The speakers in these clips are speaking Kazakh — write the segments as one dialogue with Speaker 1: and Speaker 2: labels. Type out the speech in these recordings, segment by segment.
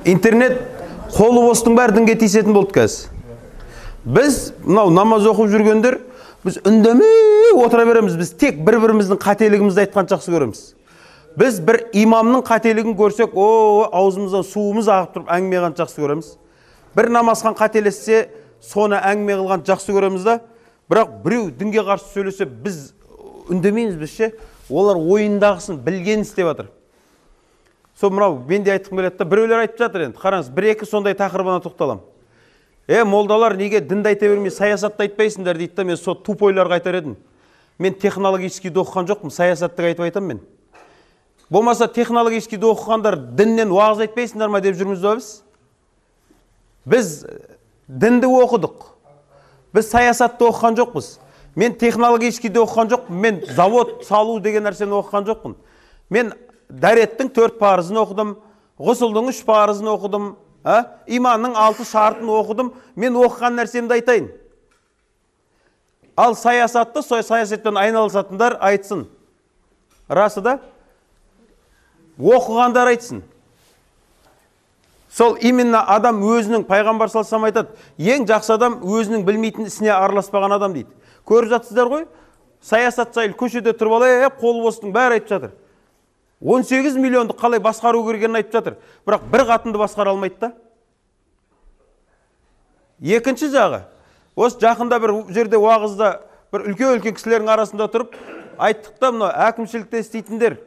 Speaker 1: Интернет қолы бостың бәрі дінге тиісетін болды қазір. Біз мынау намаз оқып жүргендер, біз үндемей отыра береміз. Біз тек бір-біріміздің қателігімізді айтқан жақсы көреміз. Біз бір имамның қателігін көрсек, о, аузымыздан суымыз ағып тұрып әңгіме қылған жақсы көреміз. Бір намазхан қателессе, соны әңгіме қылған жақсы көреміз да. Бірақ біреу дінге қарсы сөйлесе, біз үндемейміз біз ше. Олар ойындағысын білгенін істеп жатыр. Сол мынау мен де айтқым келеді да, біреулер айтып жатыр енді. Қараңыз, бір-екі сондай тақырыбына тоқталамын. Молдалар неге дінді айта бермей саясатты айтпайсыңдар дейді да, мен сол тупойларға айтар едім. Мен технологическийді оқыған жоқпын, саясатты айтып айтамын мен. Болмаса технологическийді оқығандар діннен уағыз айтпайсыңдар ма деп жүрміз ба біз? Біз дінді оқыдық. Біз саясатты оқыған жоқпыз. Мен технологическийді оқыған жоқпын, мен завод салу деген нәрсені оқыған жоқпын. Мен дәреттің 4 парызын оқыдым, ғұсылдың 3 парызын оқыдым, иманның 6 шартын оқыдым. Мен оқыған нәрсемді айтайын. Ал саясатты, саясатпен айналысатындар айтсын. Расы да? Оқығандар айтсын. Сол именно адам өзінің, пайғамбар саллаллаху алейхи вассалам айтады, ең жақсы адам өзінің білмейтін ісіне араласпаған адам дейді. Көріп жатсыздар ғой, саясат жайлы көшеде тұрып алып, қолы бостың бәрі айтып жатыр. 18 миллионды қалай басқару керегін айтып жатыр. Бірақ бір қатынды басқара алмайды да. Екінші жағы, осы жақында бір жерде уағызда бір үлкен-үлкен кісілердің арасында тұрып айттық та, мынау әкімшілікте істейтіндер,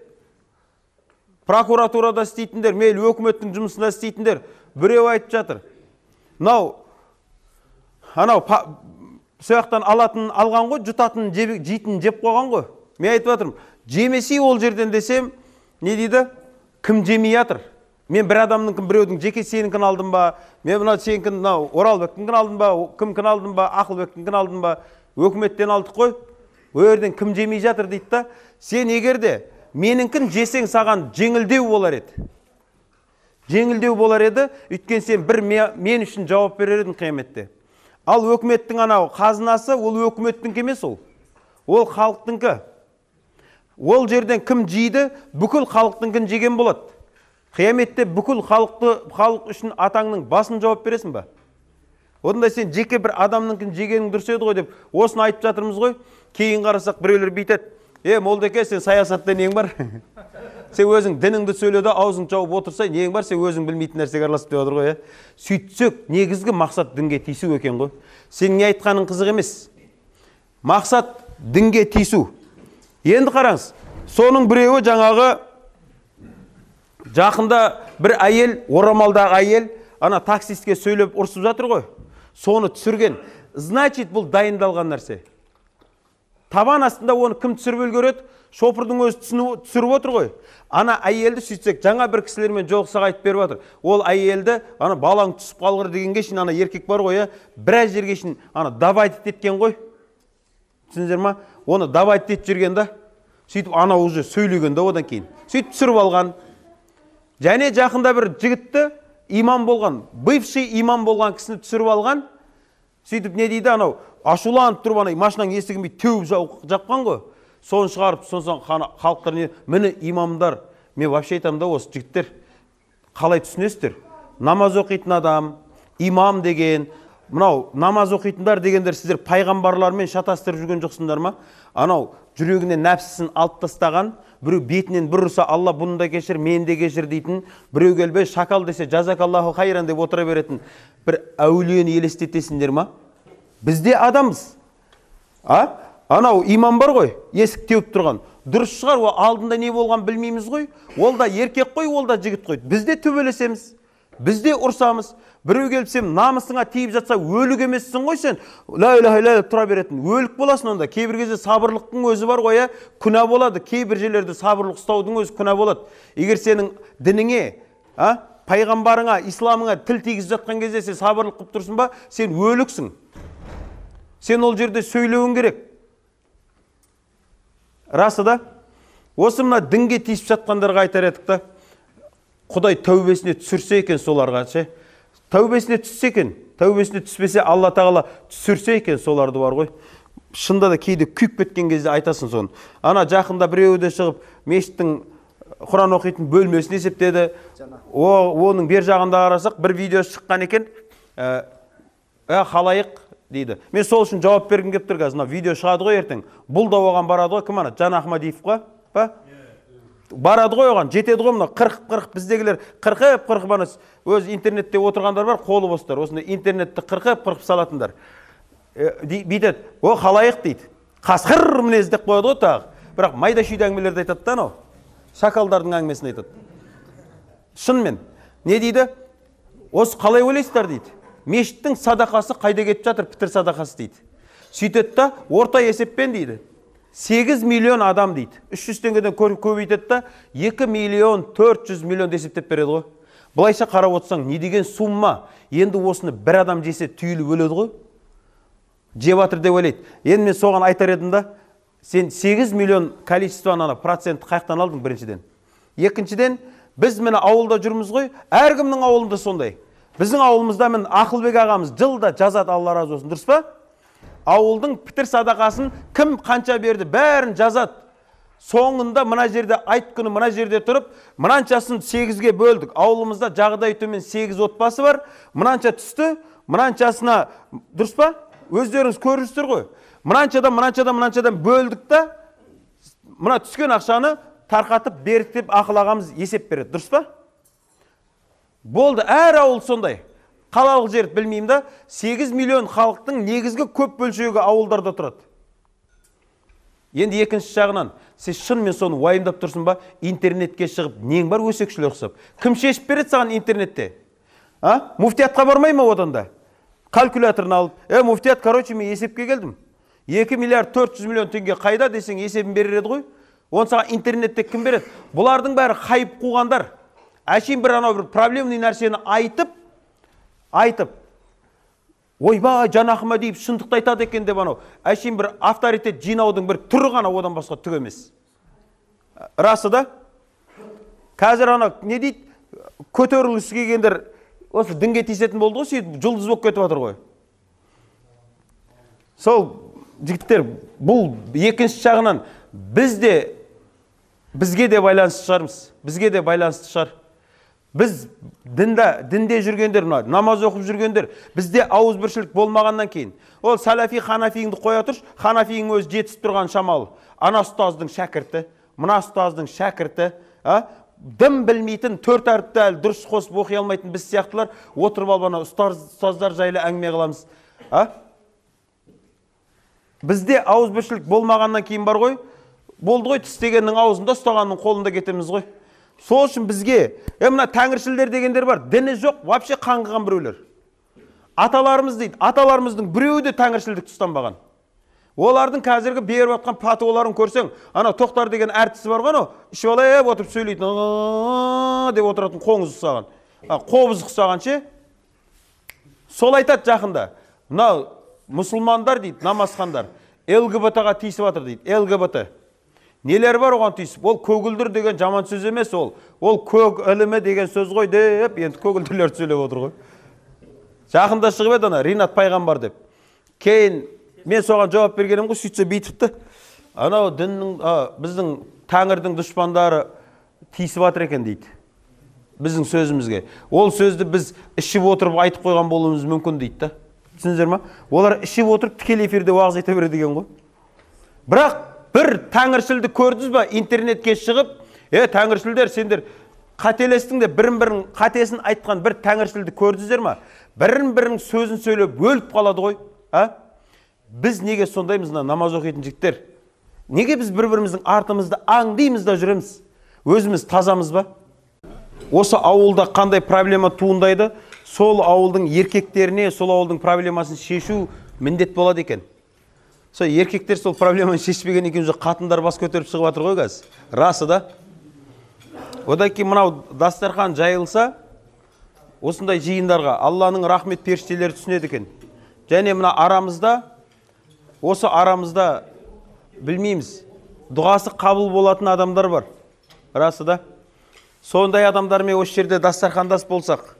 Speaker 1: прокуратурада істейтіндер, мейлі өкіметтің жұмысында істейтіндер, біреу айтып жатыр. Мынау анау сол жақтан алатын алған ғой, жұтатын жейтінін жеп қойған ғой. Мен айтып жатырмын, жемесе ол жерден десем, не дейді? Кім жемей жатыр? Мен бір адамныңкін, біреудің жеке сенікін алдым ба? Мен мынау сенікін, мынау Оралбектікін алдым ба? Кімкін алдым ба? Ақылбектікін алдым ба? Өкіметтен алдық қой. Ол жерден кім жемей жатыр дейді да. Сен егер де меніңкін жесең, саған жеңілдеу болар еді. Жеңілдеу болар еді, өйткені сен бір мен үшін жауап берер едің қияметте. Ал өкіметтің анау қазынасы, ол өкіметтікі емес ол. Ол халықтыңкі. Ол жерден кім жейді, бүкіл халықтыңкін жеген болады. Қияметте бүкіл халық үшін атаңның басын жауап бересің ба? Одан да сен жеке бір адамныңкін жегенің дұрыс еді ғой деп осыны айтып жатырмыз ғой. Кейін қарасақ біреулер бүйтеді. Молдеке, сен саясатта нең бар? Сен өзің дініңді сөйле де, аузыңды жауып отырсай, нең бар, сен өзің білмейтін нәрсеге араласып деп жатыр ғой, ә? Сөйтсек, негізгі мақсат дінге тиісу екен ғой. Сен не айтқаның қызық емес. Мақсат дінге тиісу. Енді қараңыз, соның біреуі жаңағы жақында бір әйел, орамалдағы әйел, ана таксистке сөйлеп ұрсып жатыр ғой. Соны түсірген. Значит, бұл дайындалған нәрсе. Табан астында оны кім түсіріп үлгереді? Шопырдың өзі түсіріп отыр ғой. Ана әйелді сөйтсек, жаңа бір кісілермен жолықсақ айтып беріп жатыр. Ол әйелді, ана балаң түсіп қалғыр дегенге шейін ана еркек бар ғой, біраз жерге шейін ана давать еткен ғой. Түсіндіңіздер ма? Оны давать етіп жүрген да. Сөйтіп ана уже сөйлеген да одан кейін. Сөйтіп түсіріп алған. Және жақында бір жігітті имам болған, бывший имам болған кісіні түсіріп алған. Сөйтіп не дейді анау, ашуланып тұрып ана машинаның есігін бүйтіп теуіп жапқан ғой. Соны шығарып, сосын халықтар не, міне имамдар, мен вообще айтамын да, осы жігіттер қалай түсінесіздер? Намаз оқитын адам, имам деген, мынау намаз оқитындар дегендер сіздер пайғамбарлармен шатастырып жүрген жоқсыңдар ма? Анау жүрегінен нәпсісін алып тастаған, біреу бетінен бір ұрса, Алла бұны да кешір, мені де кешір дейтін, біреу келбей шакал десе, жазакаллаху хайран деп отыра беретін бір әулиені елестетесіңдер ма? Біз де адамбыз. А? Анау имам бар ғой, есік теуіп тұрған. Дұрыс шығар, ол алдында не болған білмейміз ғой. Ол да еркек қой, ол да жігіт қой. Біз де төбелесеміз, біз де ұрсамыз. Біреу келіп сен намысыңа тиіп жатса, өлік емессің ғой сен. Ла илаха илля деп тұра беретін. Өлік боласың онда. Кейбір кезде сабырлықтың өзі бар ғой, күнә болады. Кейбір жерлерде сабырлық ұстаудың өзі күнә болады. Егер сенің дініңе, пайғамбарыңа, исламыңа тіл тигізіп жатқан кезде сен сабырлық қылып тұрсың ба, сен өліксің. Сен ол жерде сөйлеуің керек. Расы да? Осы мына дінге тиісіп жатқандарға айтар едік та, Құдай тәубесіне түсірсе екен соларға, ше? Тәубесіне түссе екен, тәубесіне түспесе Алла Тағала түсірсе екен соларды бар ғой. Шында да кейде күйіп кеткен кезде айтасың соны. Ана жақында біреуі де шығып, мешіттің Құран оқитын бөлмесін есептеді. Оның бер жағында қарасақ, бір видео шыққан екен. Халайық дейді. Мен сол үшін жауап бергім келіп тұр қазір. Мына видео шығады ғой ертең. Бұл да оған барады ғой. Кім ана? Жан Ахмадиев қой? Па? Барады ғой оған, жетеді ғой мына қырқып-қырқып біздегілер қырқып-қырқып ана өз интернетте отырғандар бар, қолы бостар. Осындай интернетті қырқып-қырқып салатындар. Бүйтеді, о халайық дейді. Қасқыр мінез деп қояды ғой тағы. Бірақ майда шүйде әңгімелерді айтады да анау. Шакалдардың әңгімесін айтады. Шынымен, не дейді? Осы қалай ойлайсыздар дейді. Мешіттің садақасы қайда кетіп жатыр, пітір садақасы дейді. Сөйтеді да, орта есеппен дейді. 8 миллион адам дейді. 300 теңгеден көбейтеді да, 2 миллион 400 миллион есептеп береді ғой. Былайша қарап отырсаң, не деген сумма? Енді осыны бір адам жесе түйіліп өледі ғой. Жеп жатыр деп ойлайды. Енді мен соған айтар едім да, сен 8 миллион количествоны ана процентті қаяқтан алдың біріншіден. Екіншіден, біз міне ауылда жүрміз ғой, әркімнің ауылында сондай. Біздің ауылымызда міне Ақылбек ағамыз жылда жазады, Алла разы болсын, дұрыс па? Ауылдың пітір садақасын кім қанша берді, бәрін жазады. Соңында мына жерде айт күні мына жерде тұрып, мынаншасын 8-ге бөлдік. Ауылымызда жағдай төмен 8 отбасы бар, мынанша түсті, мынаншасына, дұрыс па? Өздеріңіз көріп жүрсіздер ғой. Мынаншадан, мынаншадан, мынаншадан бөлдік та, мына түскен ақшаны тарқатып бердік деп Ақыл ағамыз есеп береді, дұрыс па? Болды, әр ауыл сондай. Қалалық жерді білмеймін да, 8 миллион халықтың негізгі көп бөлшегі ауылдарда тұрады. Енді екінші жағынан, сен шынымен соны уайымдап тұрсың ба? Интернетке шығып, нең бар өсекшілер ұқсап? Кім шешіп береді саған интернетте? А? Муфтиятқа бармай ма одан да? Калькуляторын алып, муфтият, короче, мен есепке келдім. 2 миллиард 400 миллион теңге қайда десең, есебін берер еді ғой. Оны саған интернетте кім береді? Бұлардың бәрі хайп қуғандар. Әшейін бір анау бір проблемный нәрсені айтып, ойбай, Жан Ахмадиев шындықты айтады екен деп анау. Әшейін бір авторитет жинаудың бір түрі ғана, одан басқа түк емес. Расы да? Қазір ана не дейді? Көтерілгісі келгендер осы дінге тиісетін болды ғой, сөйтіп жұлдыз болып кетіп жатыр ғой. Сол жігіттер, бұл екінші жағынан бізге де байланысты шығармыз. Бізге де байланысты шығар. Біз дінде жүргендер, мына намаз оқып жүргендер, бізде ауызбіршілік болмағаннан кейін, ол салафи, ханафиіңді қоя тұршы, ханафиің өзі жетісіп тұрған шамалы. Ана ұстаздың шәкірті, мына ұстаздың шәкірті, дым білмейтін, төрт әріпті әлі дұрыс қосып оқи алмайтын біз сияқтылар отырып алып ана ұстаздар жайлы әңгіме қыламыз. Бізде ауызбіршілік болмағаннан кейін бар ғой, болды ғой, тістегеннің аузында, ұстағанның қолында кетеміз ғой. Сол үшін бізге, мына тәңіршілдер дегендер бар, діні жоқ, вообще қаңғыған біреулер. Аталарымыз дейді, аталарымыздың біреуі де тәңіршілдікті ұстанбаған. Олардың қазіргі беріп жатқан патуаларын көрсең, ана Тоқтар деген әртісі бар ғой, анау ішіп алып отырып сөйлейтін, деп отыратын қоңыз ұқсаған, қобыз ұқсаған ше. Сол айтады жақында, мынау мұсылмандар дейді, намазхандар, ЛГБТ-ға тиісіп жатыр дейді, ЛГБТ. Нелер бар оған тиісіп? Ол көгілдір деген жаман сөз емес ол. Ол көк ілімі деген сөз ғой деп, енді көгілдірлер сөйлеп отыр ғой. Жақында шығып еді ана Ринат пайғамбар деп. Кейін мен соған жауап бергенім ғой, сөйтсе бүйтіпті. Анау діннің, біздің тәңірдің дұшпандары тиісіп жатыр екен дейді. Біздің сөзімізге. Ол сөзді біз ішіп отырып айтып қойған болуымыз мүмкін дейді да. Түсіндіңіздер ма? Олар ішіп отырып тікелей эфирде уағыз айта береді деген ғой. Бірақ бір тәңіршілді көрдіңіз ба, интернетке шығып, тәңіршілдер, сендер қателестің деп бірін-бірін қатесін айтқан бір тәңіршілді көрдіңіздер ма? Бірін-бірінің сөзін сөйлеп өліп қалады ғой. А? Біз неге сондаймыз, мына намаз оқитын жігіттер? Неге біз бір-біріміздің артымызды аңдимыз да жүреміз? Өзіміз тазамыз ба? Осы ауылда қандай проблема туындайды, сол ауылдың еркектеріне, сол ауылдың проблемасын шешу міндет болады екен. Сол еркектер сол проблеманы шешпеген екен, уже қатындар бас көтеріп шығып жатыр ғой қазір. Расы да. Одан кейін мынау дастархан жайылса, осындай жиындарға Алланың рахмет періштелері түсінеді екен. Және мына арамызда, осы арамызда білмейміз, дұғасы қабыл болатын адамдар бар. Расы да. Сондай адамдармен осы жерде дастархандас болсақ,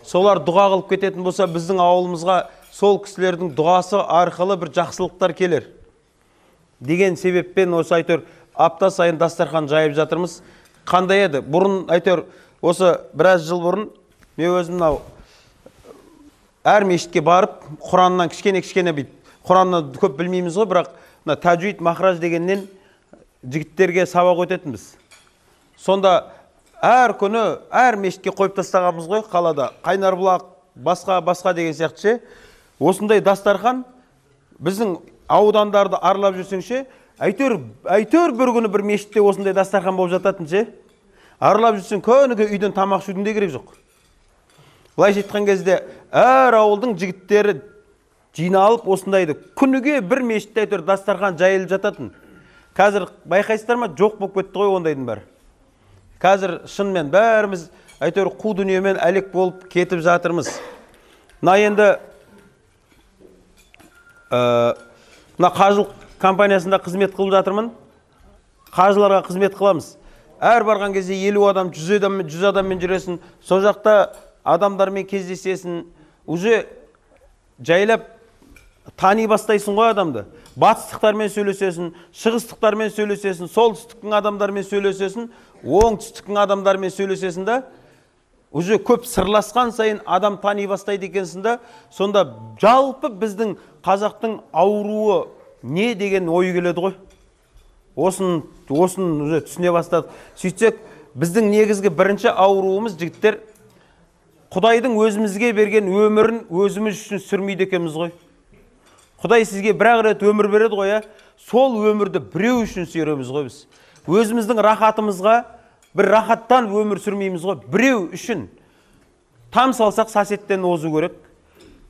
Speaker 1: солар дұға қылып кететін болса, біздің ауылымызға сол кісілердің дұғасы арқылы бір жақсылықтар келер деген себеппен осы әйтеуір апта сайын дастархан жайып жатырмыз. Қандай еді? Бұрын әйтеуір осы біраз жыл бұрын мен өзім мынау әр мешітке барып Құраннан кішкене-кішкене бүйтіп, Құранны көп білмейміз ғой, бірақ мына тәжвид, махраж дегеннен жігіттерге сабақ өтетінбіз. Сонда әр күні әр мешітке қойып тастағанбыз ғой қалада, Қайнарбұлақ, басқа деген сияқты ше. Осындай дастархан біздің аудандарды аралап жүрсең ше, әйтеуір бір күні бір мешітте осындай дастархан болып жататын ше. Аралап жүрсең күніге үйден тамақ ішудің де керек жоқ. Былайша айтқан кезде әр ауылдың жігіттері жиналып осындайды күніге бір мешітте әйтеуір дастархан жайылып жататын. Қазір байқайсыздар ма, жоқ болып кетті ғой ондайдың бәрі. Қазір шынымен бәріміз әйтеуір қу дүниемен әлек болып кетіп жатырмыз. Мына енді мына қажылық компаниясында қызмет қылып жатырмын. Қажыларға қызмет қыламыз. Әр барған кезде 50 адам, 100 адаммен жүресің. Сол жақта адамдармен кездесесің. Уже жайлап тани бастайсың ғой адамды. Батыстықтармен сөйлесесің, шығыстықтармен сөйлесесің, солтүстіктің адамдармен сөйлесесің, оңтүстіктің адамдармен сөйлесесің да. Уже көп сырласқан сайын адам тани бастайды екенсің да. Сонда жалпы біздің қазақтың ауруы не деген ой келеді ғой. Осын уже түсіне бастадық. Сөйтсек, біздің негізгі бірінші ауруымыз, жігіттер, Құдайдың өзімізге берген өмірін өзіміз үшін сүрмейді екенбіз ғой. Құдай сізге бір-ақ рет өмір береді ғой, сол өмірді біреу үшін сүреміз ғой біз. Өзіміздің рахатымызға бір рахаттан өмір сүрмейміз ғой, біреу үшін. Там салсақ соседтен озу керек.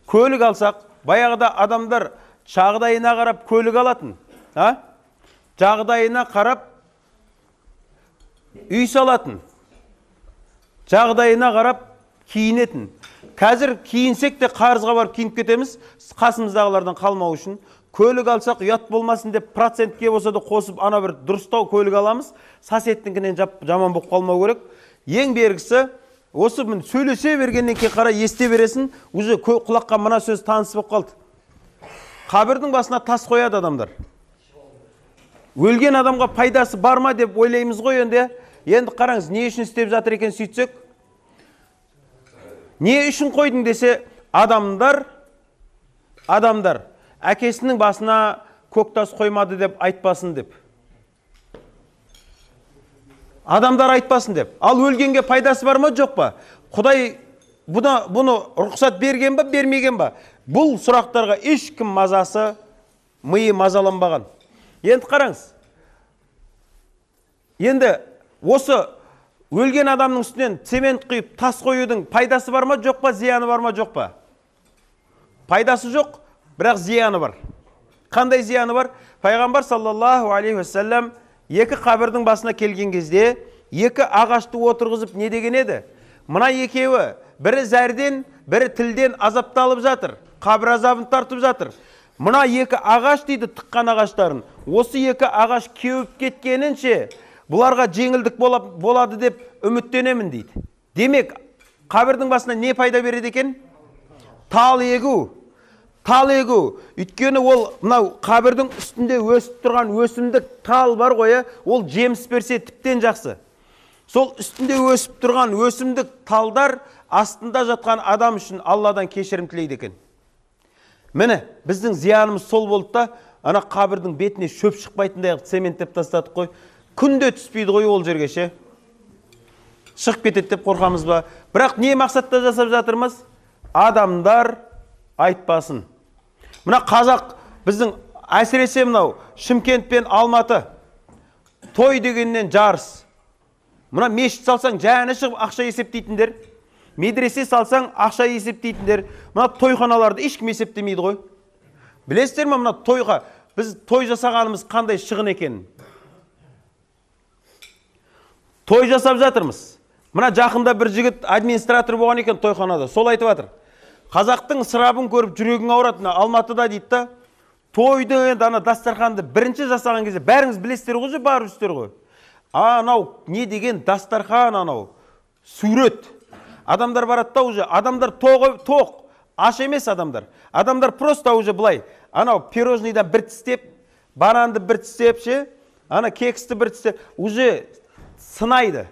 Speaker 1: Көлік алсақ, баяғыда адамдар жағдайына қарап көлік алатын, а? Жағдайына қарап үй салатын, жағдайына қарап киінетін. Қазір киінсек те қарызға барып киініп кетеміз, қасымыздағылардан қалмау үшін. Көлік алсақ ұят болмасын деп процентке болса да қосып ана бір дұрыстау көлік аламыз, соседтіңкінен жаман болып қалмау керек. Ең бергісі, осы міне сөйлесе бергеннен кейін қарай есте бересің, уже құлаққа мына сөз таныс болып қалды. Қабірдің басына тас қояды адамдар. Өлген адамға пайдасы бар ма деп ойлаймыз ғой енді. Енді қараңыз, не үшін істеп жатыр екен сөйтсек? Не үшін қойдың десе, адамдар әкесінің басына көк тас қоймады деп айтпасын деп. Адамдар айтпасын деп. Ал өлгенге пайдасы бар ма, жоқ па? Құдай бұны рұқсат берген ба, бермеген ба? Бұл сұрақтарға ешкім мазасы, миы мазаланбаған. Енді қараңыз. Енді осы өлген адамның үстінен цемент құйып тас қоюдың пайдасы бар ма, жоқ па, зияны бар ма, жоқ па? Пайдасы жоқ, бірақ зияны бар. Қандай зияны бар? Пайғамбар саллаллаху алейхи уассалам екі қабірдің басына келген кезде екі ағашты отырғызып не деген еді? Мына екеуі, бірі зәрден, бірі тілден азапталып жатыр, қабір азабын тартып жатыр. Мына екі ағаш дейді, тыққан ағаштарын. Осы екі ағаш кеуіп кеткенінше бұларға жеңілдік болады деп үміттенемін дейді. Демек, қабірдің басына не пайда береді екен? Тал егу. Тал егу. Өйткені ол мынау қабірдің үстінде өсіп тұрған өсімдік тал бар ғой, ол жеміс берсе тіптен жақсы. Сол үстінде өсіп тұрған өсімдік талдар астында жатқан адам үшін Алладан кешірім тілейді екен. Міне, біздің зиянымыз сол болды да, ана қабірдің бетіне шөп шықпайтындай қылып цементтеп тастадық қой. Күнде түспейді ғой ол жерге ше. Шығып кетеді деп қорқамыз ба? Бірақ не мақсатта жасап жатырмыз? Адамдар айтпасын. Мына қазақ біздің әсіресе мынау Шымкент пен Алматы той дегеннен жарыс. Мына мешіт салсаң жаны шығып ақша есептейтіндер, медресе салсаң ақша есептейтіндер, мына тойханаларды ешкім есептемейді ғой. Білесіздер ме, мына тойға біз той жасағанымыз қандай шығын екенін? Той жасап жатырмыз. Мына жақында бір жігіт администратор болған екен тойханада, сол айтып жатыр. Қазақтың ысырабын көріп жүрегің ауырады, мына Алматыда дейді да. Тойды енді ана дастарханды бірінші жасаған кезде бәріңіз білесіздер ғой, барып жүрсіздер ғой. Анау не деген дастархан, анау сурет. Адамдар барады да уже, адамдар тоқ, аш емес адамдар. Адамдар просто уже былай, анау пирожныйдан бір тістеп, бананды бір тістеп ше, ана кексті бір тістеп, уже Сынайды.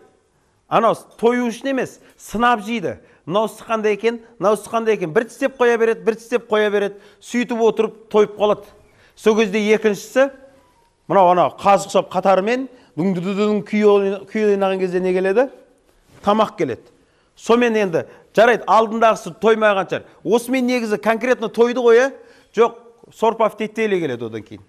Speaker 1: Анау тою үшін емес, сынап жейді. Мынаусы қандай екен, мынаусы қандай екен. Бір тістеп қоя береді, бір тістеп қоя береді. Сөйтіп отырып тойып қалады. Сол кезде екіншісі, мынау анау қазы ұқсап қатарымен дүң-дүң-дүң күй ойнаған кезде не келеді? Тамақ келеді. Сонымен енді жарайды, алдындағысы тоймаған шығар. Осымен негізі конкретно тойды ғой, ә? Жоқ, сорпа в тефтели келеді одан кейін.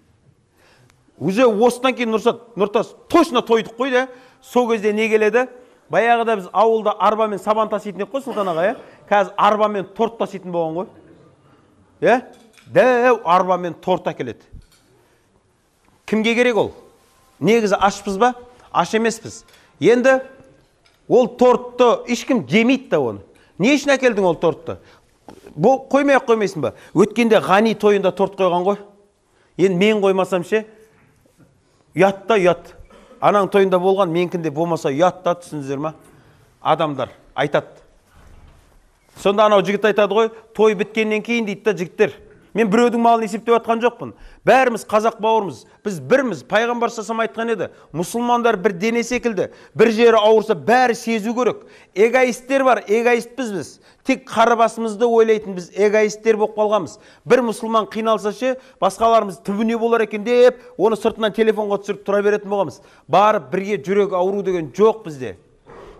Speaker 1: Уже осыдан кейін Нұртас точно тойдық қой да. Сол кезде не келеді? Баяғыда біз ауылда арбамен сабан таситын едік қой, Сұлтан аға, ә? Қазір арбамен торт таситын болған ғой. Ә? Дәу арбамен торт әкеледі. Кімге керек ол? Негізі ашпыз ба? Аш емеспіз. Енді ол тортты ешкім жемейді да оны. Не үшін әкелдің ол тортты? Қоймай ақ қоймайсың ба? Өткенде Ғани тойында торт қойған ғой. Енді мен қоймасам ше, ұят та ұят. Анаң тойында болған, менікінде болмаса ұят та, түсіндіңіздер ма? Адамдар айтады. Сонда анау жігіт айтады ғой, той біткеннен кейін дейді да жігіттер. Мен біреудің малын есептеп жатқан жоқпын. Бәріміз қазақ бауырмыз. Біз бірміз. Пайғамбар саллаллаху айтқан еді. Мұсылмандар бір дене секілді. Бір жері ауырса бәрі сезу керек. Эгоисттер бар, эгоистпіз біз. Тек қара басымызды ойлайтын біз эгоисттер болып қалғанбыз. Бір мұсылман қиналса ше, басқаларымыз түбіне болар екен деп, оны сыртынан телефонға түсіріп тұра беретін болғанбыз. Барып бірге жүрек ауру деген жоқ бізде.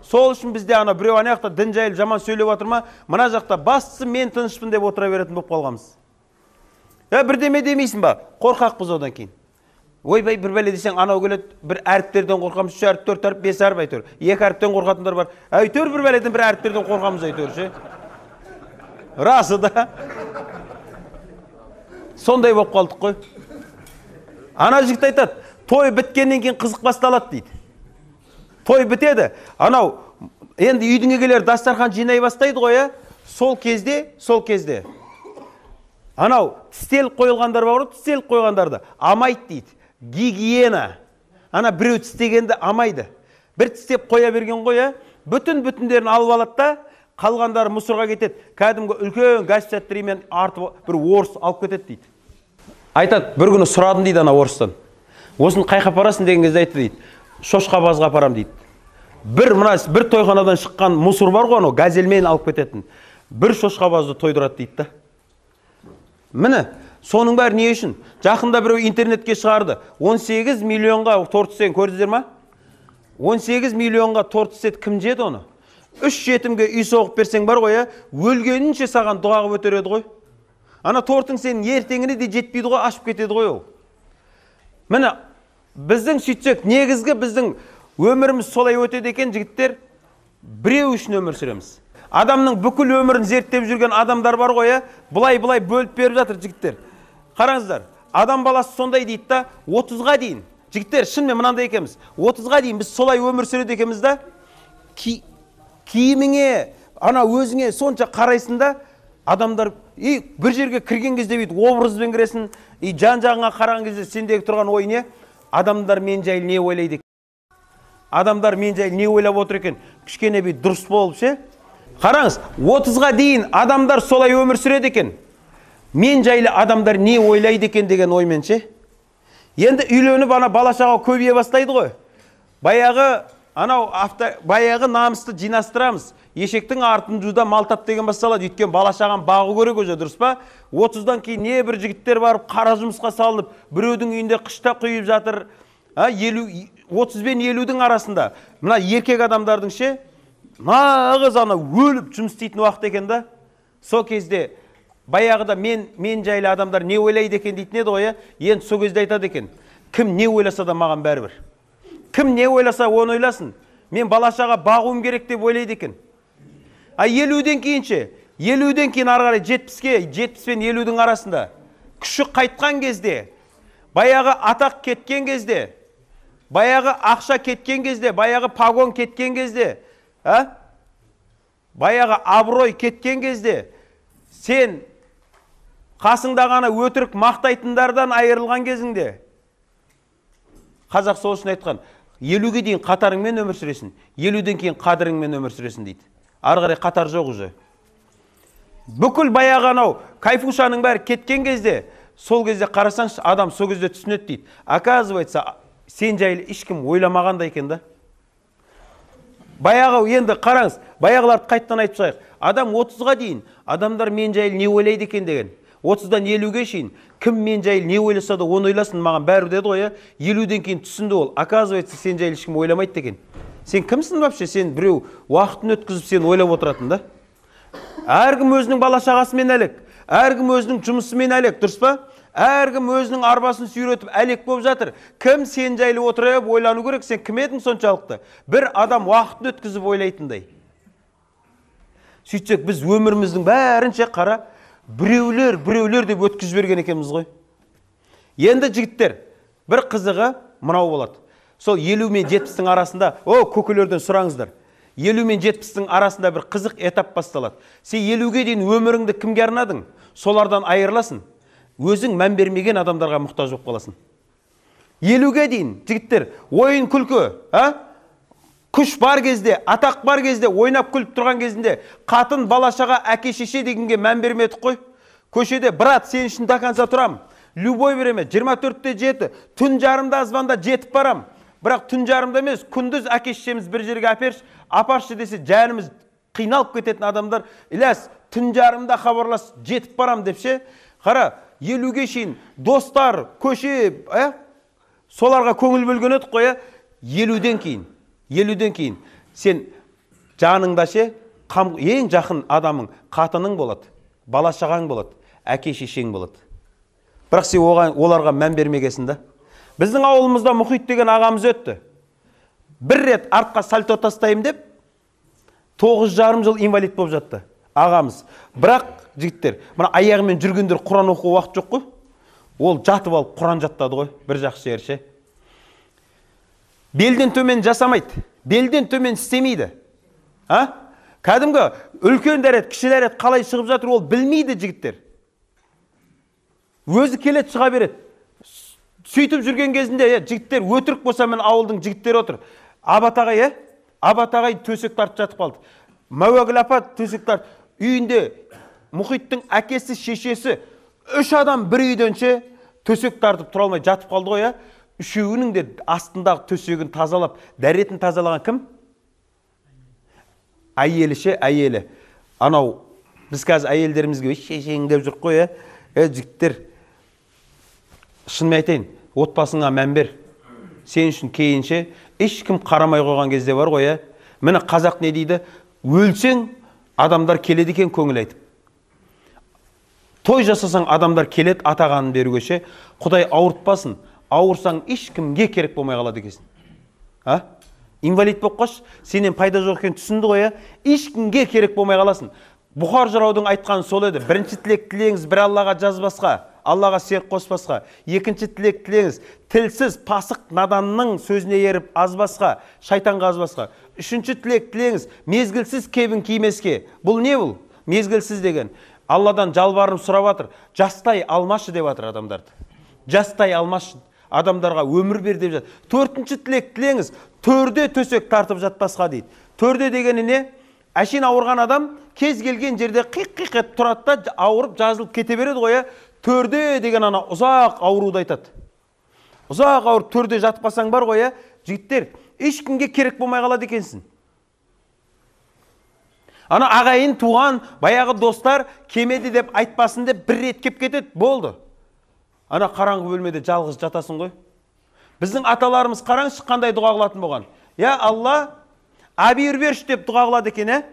Speaker 1: Сол үшін бізде ана біреу ана жақта дін жайлы жаман сөйлеп жатыр ма, мына жақта бастысы мен тынышпын деп отыра беретін болып қалғанбыз. Бірдеме демейсің ба? Қорқақпыз одан кейін. Ойбай, бір бәле десең, анау келеді, бір әріптерден қорқамыз, 3 әріп, 4 әріп, 5 әріп әйтеуір. 2 әріптен қорқатындар бар. Әйтеуір бір бәледен бір әріптерден қорқамыз әйтеуір ше. Расы да. Сондай болып қалдық қой. Ана жігіт айтады, той біткеннен кейін қызық басталады дейді. Той бітеді. Анау енді үйдің егелері дастархан жинай бастайды ғой, ә? Сол кезде анау тістеліп қойылғандар бар ғой, тістеліп қойғандарды амайды дейді. Гигиена. Ана біреу тістегенді амайды. Бір тістеп қоя берген ғой, ә? Бүтін-бүтіндерін алып алады да, қалғандары мусорға кетеді. Кәдімгі үлкен газ-сәттірімен артып бір орыс алып кетеді дейді. Айтады, бір күні сұрадым дейді ана орыстан. Осыны қайқа апарасың деген кезде айтты дейді. Шошқабазға апарам дейді. Бір мына бір тойханадан шыққан мусор бар ғой, анау газельмен алып кететін. Бір шошқабазды тойдырады дейді да. Міне, соның бәрі не үшін? Жақында біреу интернетке шығарды. 18 миллионға торт істеген, көрдіңіздер ма? 18 миллионға торт істеді, кім жеді оны? 3 жетімге үй соғып берсең бар ғой, өлгенінше саған дұға қылып өтер еді ғой. Ана тортың сенің ертеңіне де жетпейді ғой, ашып кетеді ғой ол. Міне, біздің сөйтсек, негізгі біздің өміріміз солай өтеді екен, жігіттер, біреу үшін өмір сүреміз. Адамның бүкіл өмірін зерттеп жүрген адамдар бар ғой, былай-былай бөліп беріп жатыр жігіттер. Қараңыздар, адам баласы сондай дейді да, 30-ға дейін. Жігіттер, шынымен мынандай екенбіз. 30-ға дейін біз солай өмір сүреді екенбіз да, киіміңе, ана өзіңе сонша қарайсың да, адамдар бір жерге кірген кезде бүйтіп образбен кіресің, жан-жағыңа қараған кезде сендегі тұрған ой не? Адамдар мен жайлы не ойлайды екен? Адамдар мен жайлы не ойлап отыр екен? Кішкене бүйтіп дұрыс болып ше? Қараңыз, 30-ға дейін адамдар солай өмір сүреді екен. Мен жайлы адамдар не ойлайды екен деген оймен ше. Енді үйленіп ана бала-шаға көбейе бастайды ғой. Баяғы анау баяғы намысты жинастырамыз. Ешектің артын жуда мал тап деген басталады. Өйткені бала-шағаны бағу керек уже, дұрыс па? 30-дан кейін не бір жігіттер барып қара жұмысқа салынып, біреудің үйінде қышта құйып жатыр. 30 бен 50-дің арасында мына еркек адамдардың ше нағыз ана өліп жұмыс істейтін уақыт екен да. Сол кезде баяғыда мен жайлы адамдар не ойлайды екен дейтін еді ғой, енді сол кезде айтады екен, кім не ойласа да маған бәрібір. Кім не ойласа оны ойласын. Мен бала-шаға бағуым керек деп ойлайды екен. А 50-ден кейін ше, 50-ден кейін ары қарай 70-ке, 70 пен 50-дің арасында күші қайтқан кезде, баяғы атақ кеткен кезде, баяғы ақша кеткен кезде, баяғы погон кеткен кезде, баяғы абырой кеткен кезде, сен қасыңдағы ана өтірік мақтайтындардан айырылған кезіңде, қазақ сол үшін айтқан, 50-ге дейін қатарыңмен өмір сүресің, 50-ден кейін қадіріңмен өмір сүресің дейді. Ары қарай қатар жоқ уже. Бүкіл баяғы анау кайфушаның бәрі кеткен кезде, сол кезде қарасаңшы, адам сол кезде түсінеді дейді. Оказывается, сен жайлы ешкім ойламағанда екен да. Баяғы енді қараңыз, баяғыларды қайтадан айтып шығайық. Адам 30-ға дейін адамдар мен жайлы не ойлайды екен деген. 30-дан 50-ге шейін кім мен жайлы не ойласа да оны ойласын, маған бәрі деді ғой, 50-ден кейін түсінді ол. Оказывается, сен жайлы ешкім ойламайды екен. Сен кімсің вообще? Сен біреу уақытын өткізіп сен ойлап отыратын да. Әркім өзінің бала шағасымен әлек, әркім өзінің жұмысымен әлек, дұрыс па? Әркім өзінің арбасын сүйретіп әлек болып жатыр. Кім сен жайлы отырып ойлану керек, сен кім едің соншалықты? Бір адам уақытын өткізіп ойлайтындай. Сөйтсек біз өміріміздің бәрінше қара біреулер, біреулер деп өткізіп жіберген екенбіз ғой. Енді жігіттер, бір қызығы мынау болады. Сол 50 мен 70-тің арасында, о, көкелерден сұраңыздар. 50 мен 70-тің арасында бір қызық этап басталады. Сен 50-ге дейін өміріңді кімге арнадың? Солардан айырыласың. Өзің мән бермеген адамдарға мұқтаж болып қаласың. 50-ге дейін, жігіттер, ойын күлкі, а? Күш бар кезде, атақ бар кезде, ойнап күліп тұрған кезінде, қатын, бала шаға, әке шеше дегенге мән бермедік қой. Көшеде, брат, сен үшін до конца тұрам. Любой время, 24-те 7, түн жарымда звонда жетіп барам. Бірақ түн жарымда емес, күндіз әке шешеміз бір жерге әперші, апаршы десе, жанымыз қиналып кететін адамдар, Ілияс, түн жарымда хабарлас, жетіп барам деп ше. Қара, 50-ге шейін достар, көше, соларға көңіл бөлген едік қой, 50-ден кейін, 50-ден кейін сен жаныңда ше, ең жақын адамың қатының болады, бала шағаң болады, әке шешең болады. Бірақ сен оларға мән бермегесің да. Біздің ауылымызда Мұхит деген ағамыз өтті. Бір рет артқа сальто тастаймын деп 9,5 жыл инвалид болып жатты ағамыз. Бірақ жігіттер, мына аяғымен жүргендер Құран оқу уақыт жоқ қой. Ол жатып алып Құран жаттады ғой, бір жақсы жері ше. Белден төмен жасамайды, белден төмен істемейді. А? Кәдімгі үлкен дәрет, кіші дәрет қалай шығып жатыр ол білмейді жігіттер. Өзі келеді, шыға береді. Сөйтіп жүрген кезінде, жігіттер, өтірік болса мен ауылдың жігіттері отыр. Абат ағай, Абат ағай төсек тартып жатып қалды. Мәуәгүл апа төсек тартып, үйінде Мұхиттың әкесі, шешесі, 3 адам бір үйденше төсек тартып тұра алмай жатып қалды ғой, Үшеуінің де астындағы төсегін тазалап, дәретін тазалаған кім? Әйелі ше, әйелі. Анау, біз қазір әйелдерімізге шешең деп жүрік қой, жігіттер, шынымен айтайын, отбасыңа мән бер. Сен үшін кейінше ешкім қарамай қойған кезде бар ғой, Міне қазақ не дейді? Өлсең, адамдар келеді екен көңіл айтып. Той жасасаң, адамдар келеді атағанын беруге ше. Құдай ауыртпасын, ауырсаң ешкімге керек болмай қалады екенсің. А? Инвалид болып қалшы, сенен пайда жоқ екенін түсінді ғой, Ешкімге керек болмай қаласың. Бұхар жыраудың айтқаны сол еді. Бірінші тілек тілеңіз бір Аллаға жазбасқа, Аллаға серік қоспасқа. Екінші тілек тілеңіз тілсіз пасық наданның сөзіне еріп азбасқа, шайтанға азбасқа. Үшінші тілек тілеңіз мезгілсіз кебін кимеске. Бұл не бұл? Мезгілсіз деген. Алладан жалбарынып сұрап жатыр. Жастай алмашы деп жатыр адамдарды. Жастай алмашы, адамдарға өмір бер деп жатыр. Төртінші тілек тілеңіз төрде төсек тартып жатпасқа дейді. Төрде дегені не? Әшейін ауырған адам кез келген жерде қиқ-қиқ етіп тұрады да ауырып жазылып кете береді ғой. Төрде деген ана ұзақ ауруды айтады. Ұзақ ауырып төрде жатып қалсаң бар ғой, жігіттер, ешкімге керек болмай қалады екенсің. Ана ағайын, туған, баяғы достар кемеді деп айтпасын деп бір рет кеп кетеді, болды. Ана қараңғы бөлмеде жалғыз жатасың ғой. Біздің аталарымыз қараңызшы қандай дұға қылатын болған. Я Алла, әбүйір берші деп дұға қылады екен,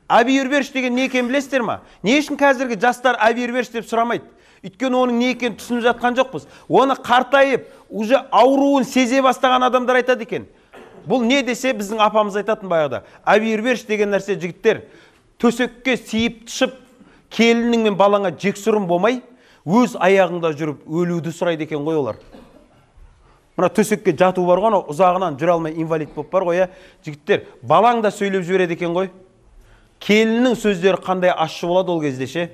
Speaker 1: Әбүйір берші деген не екенін білесіздер ма? Не үшін қазіргі жастар әбүйір берші деп сұрамайды? Өйткені оның не екенін түсініп жатқан жоқпыз. Оны қартайып, уже ауруын сезе бастаған адамдар айтады екен. Бұл не десе, біздің апамыз айтатын баяғыда. Әбүйір берші деген нәрсе, жігіттер, төсекке сиіп тышып, келінің мен балаңа жексұрын болмай, өз аяғыңда жүріп өлуді сұрайды екен ғой олар. Мына төсекке жату бар ғой, анау ұзағынан жүре алмай инвалид болып бар ғой, жігіттер, балаң да сөйлеп жібереді екен ғой. Келіннің сөздері қандай ащы болады ол кезде ше.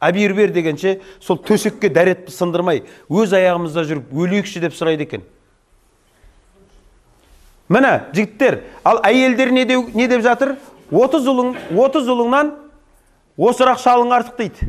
Speaker 1: Әбүйір бер дегенше, сол төсекке дәрет сындырмай, өз аяғымызда жүріп өлейікші деп сұрайды екен. Міне, жігіттер, ал әйелдер не деп жатыр? 30 ұлыңнан осырақ шалың артық дейді.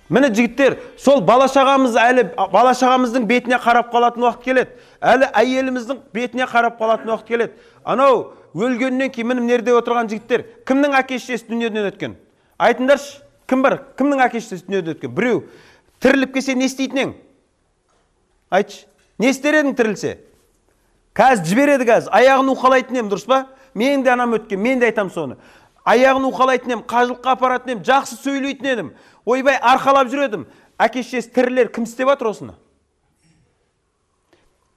Speaker 1: Міне жігіттер, сол бала шағамыз әлі бала шағамыздың бетіне қарап қалатын уақыт келеді. Әлі әйеліміздің бетіне қарап қалатын уақыт келеді. Анау Өлгеннен кейін міне мына жерде отырған жігіттер, кімнің әке шешесі дүниеден өткен? Айтыңдаршы, кім бар? Кімнің әке шешесі дүниеден өткен? Біреу. Тіріліп келсе не істейтін ең? Айтшы, не істер едің тірілсе? Қазір жібереді қазір, аяғын уқалайтын ем, дұрыс па? Мен де анам өткен, мен де айтам соны. Аяғын уқалайтын ем, қажылыққа апаратын ем, жақсы сөйлейтін едім. Ойбай, арқалап жүр едім. Әке шешесі тірілер, кім істеп жатыр осыны?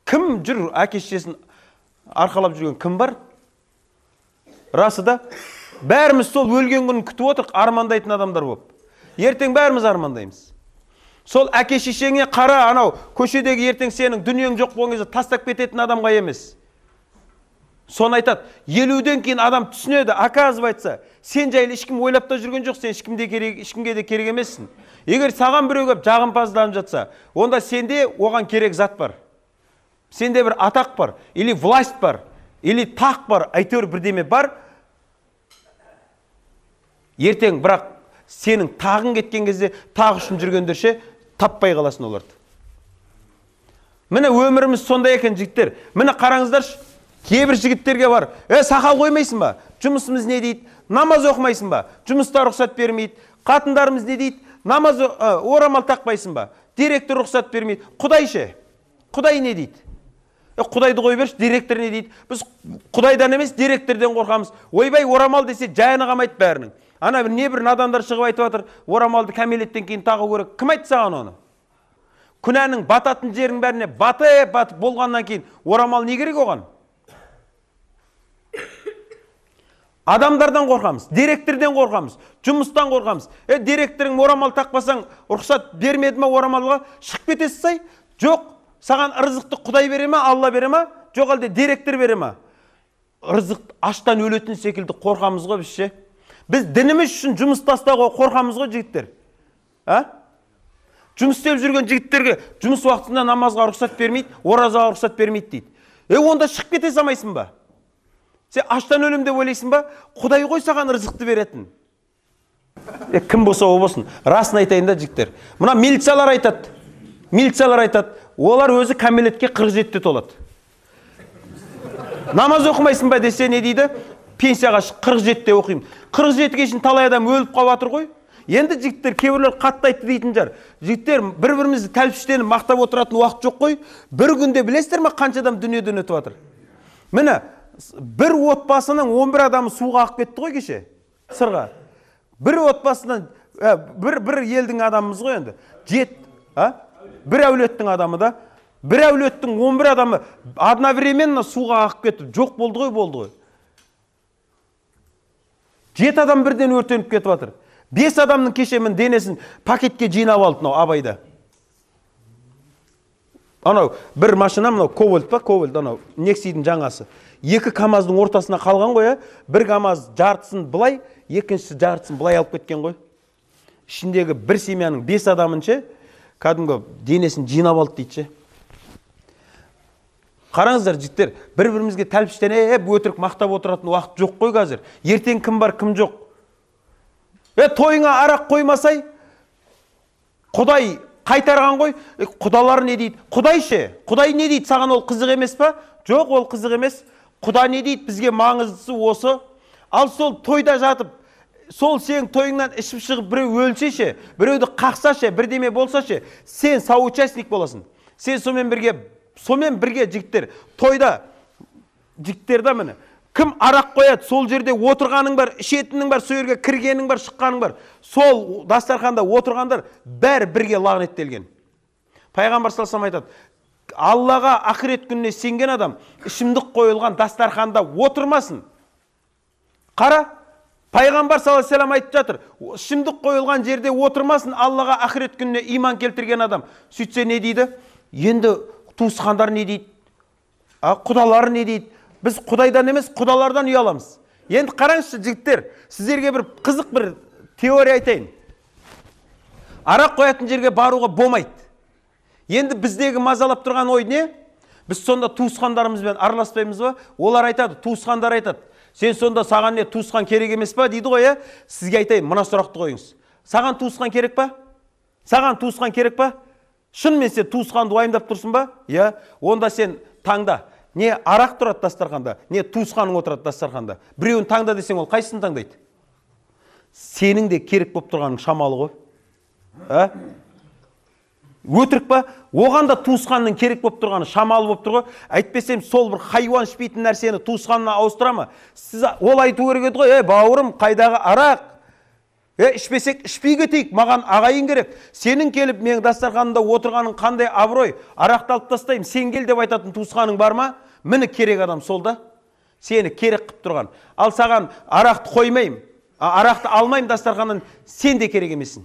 Speaker 1: Кім жүр әке шешесін арқалап жүрген кім бар? Расы да, бәріміз сол өлген күнін күтіп отырық, армандайтын адамдар болып. Ертең бәріміз армандаймыз. Сол әке шешеңе қара, анау көшедегі ертең сенің дүниең жоқ болған кезде тастап кететін адамға емес. Соны айтады, 50-ден кейін адам түсінеді, оказывается, сен жайлы ешкім ойлап та жүрген жоқ, сен ешкімге керек, ешкімге де керек емессің. Егер саған біреу келіп жағымпазданып жатса, онда сенде оған керек зат бар. Сенде бір атақ бар, или власть бар, или тақ бар, әйтеуір бірдеме бар. Ертең бірақ сенің тағың кеткен кезде тақ үшін жүргендер ше, таппай қаласың оларды. Міне өміріміз сондай екен, жігіттер. Міне қараңыздаршы, кейбір жігіттерге бар. Сақал қоймайсың ба? Жұмысымыз не дейді? Намаз оқымайсың ба? Жұмыста рұқсат бермейді. Қатындарымыз не дейді? Намаз, орамал тақпайсың ба? Директор рұқсат бермейді. Құдай ше? Құдай не дейді? Құдайды қой берші, директор не дейді? Біз Құдайдан емес, директорден қорқамыз. Ойбай, орамал десе жайына қалмайды бәрінің. Ана бір не бір надандар шығып айтып жатыр, орамалды кәмелеттен кейін тағу керек. Кім айтты саған оны? Күнәнің бататын жерінің бәріне батып батып болғаннан кейін орамал не керек оған? Адамдардан қорқамыз, директорден қорқамыз, жұмыстан қорқамыз. Директорың орамал тақпасаң, рұқсат бермеді ме орамалға? Шығып кетесіз сай? Жоқ, саған ырзықты Құдай бере ме, Алла бере ме? Жоқ, әлде директор бере ме? Ырзық аштан өлетін секілді қорқамыз ғой біз ше. Біз дініміз үшін жұмыс тастауға қорқамыз ғой, жігіттер. А? Жұмыс істеп жүрген жігіттерге жұмыс уақытында намазға рұқсат бермейді, оразаға рұқсат бермейді дейді. Онда шығып кете салмайсың ба? Сен аштан өлім деп ойлайсың ба? Құдай ғой саған ырзықты беретін. Кім болса о болсын. Расын айтайын да, жігіттер. Мына милициялар айтады. Милициялар айтады. Олар өзі кәмелетке 47-те толады. Намаз оқымайсың ба десе не дейді? Пенсияға шық, 47-те оқимын. 47-ге шейін талай адам өліп қалып жатыр ғой. Енді жігіттер кейбіреулер қатты айтты дейтін шығар. Жігіттер, бір-бірімізді тәлпіштеніп мақтап отыратын уақыт жоқ қой. Бір күнде білесіздер ме қанша адам дүниеден өтіп жатыр? Міне, бір отбасының 11 адамы суға ағып кетті ғой кеше, Сырға. Бір отбасынан, бір елдің адамымыз ғой енді. Бір әулеттің адамы да. Бір әулеттің 11 адамы одновременно суға ағып кетіп, жоқ болды ғой, болды ғой. 7 адам бірден өртеніп кетіп жатыр. 5 адамның кеше міне денесін пакетке жинап алды мынау Абайда. Анау бір машина мынау Кобальт па, Кобальт анау Нексидің жаңасы. 2 КАМАЗдың ортасына қалған ғой, бір КАМАЗ жартысын былай, екіншісі жартысын былай алып кеткен ғой. Ішіндегі бір семьяның 5 адамын ше, кәдімгі денесін жинап алды дейді ше. Қараңыздар, жігіттер, бір-бірімізге тәлпіштеніп өтірік мақтап отыратын уақыт жоқ қой қазір. Ертең кім бар, кім жоқ. Тойыңа арақ қоймасай, Құдай қайтарған ғой. Құдалар не дейді? Құдай ше? Құдай не дейді? Саған ол қызық емес па? Жоқ, ол қызық емес. Құда не дейді? Бізге маңыздысы осы. Ал сол тойда жатып, сол сенің тойыңнан ішіп шығып біреу өлсе ше, біреуді қақса ше, бірдеме болса ше, сен соучастник боласың. Сен сонымен бірге жігіттер, тойда жігіттер да міне, кім арақ қояды, сол жерде отырғаның бар, ішетінің бар, сол жерге кіргенің бар, шыққаның бар. Сол дастарханда отырғандар бәрі бірге лағнеттелген. Пайғамбар саллаллаху алейхи вассалам айтады, Аллаға ақырет күніне сенген адам ішімдік қойылған дастарханда отырмасын. Қара, Пайғамбар саллаллаху алейхи вассалам айтып жатыр, ішімдік қойылған жерде отырмасын Аллаға ақырет күніне иман келтірген адам. Сөйтсе не дейді? Енді туысқандар не дейді? Құдалар не дейді? Біз Құдайдан емес, құдалардан ұяламыз. Енді қараңызшы, жігіттер, сіздерге бір қызық бір теория айтайын. Арақ қоятын жерге баруға болмайды. Енді біздегі мазалап тұрған ой не? Біз сонда туысқандарымызбен араласпаймыз ба? Олар айтады, туысқандар айтады. Сен сонда саған не туысқан керек емес па дейді ғой, Сізге айтайын, мына сұрақты қойыңыз. Саған туысқан керек па? Саған туысқан керек па? Шынымен сен туысқанды уайымдап тұрсың ба? Иә. Онда сен таңда. Не арақ тұрады дастарханда, не туысқаның отырады дастарханда. Біреуін таңда десең, ол қайсысын таңдайды? Сенің де керек болып тұрғаның шамалы ғой. А? Өтірік па? Оған да туысқанның керек болып тұрғаны шамалы болып тұр ғой. Әйтпесем сол бір хайуан ішпейтін нәрсені туысқанына ауыстыра ма? Сіз ол айту керек еді ғой, ей бауырым, қайдағы арақ? Ішпесек ішпей кетейік, маған ағайын керек. Сенің келіп менің дастарханымда отырғаның қандай абырой, арақты алып тастаймын, сен кел деп айтатын туысқаның бар ма? Міне керек адам сол да. Сені керек қып тұрған. Ал саған арақты қоймаймын, арақты алмаймын дастарханнан, сен де керек емессің.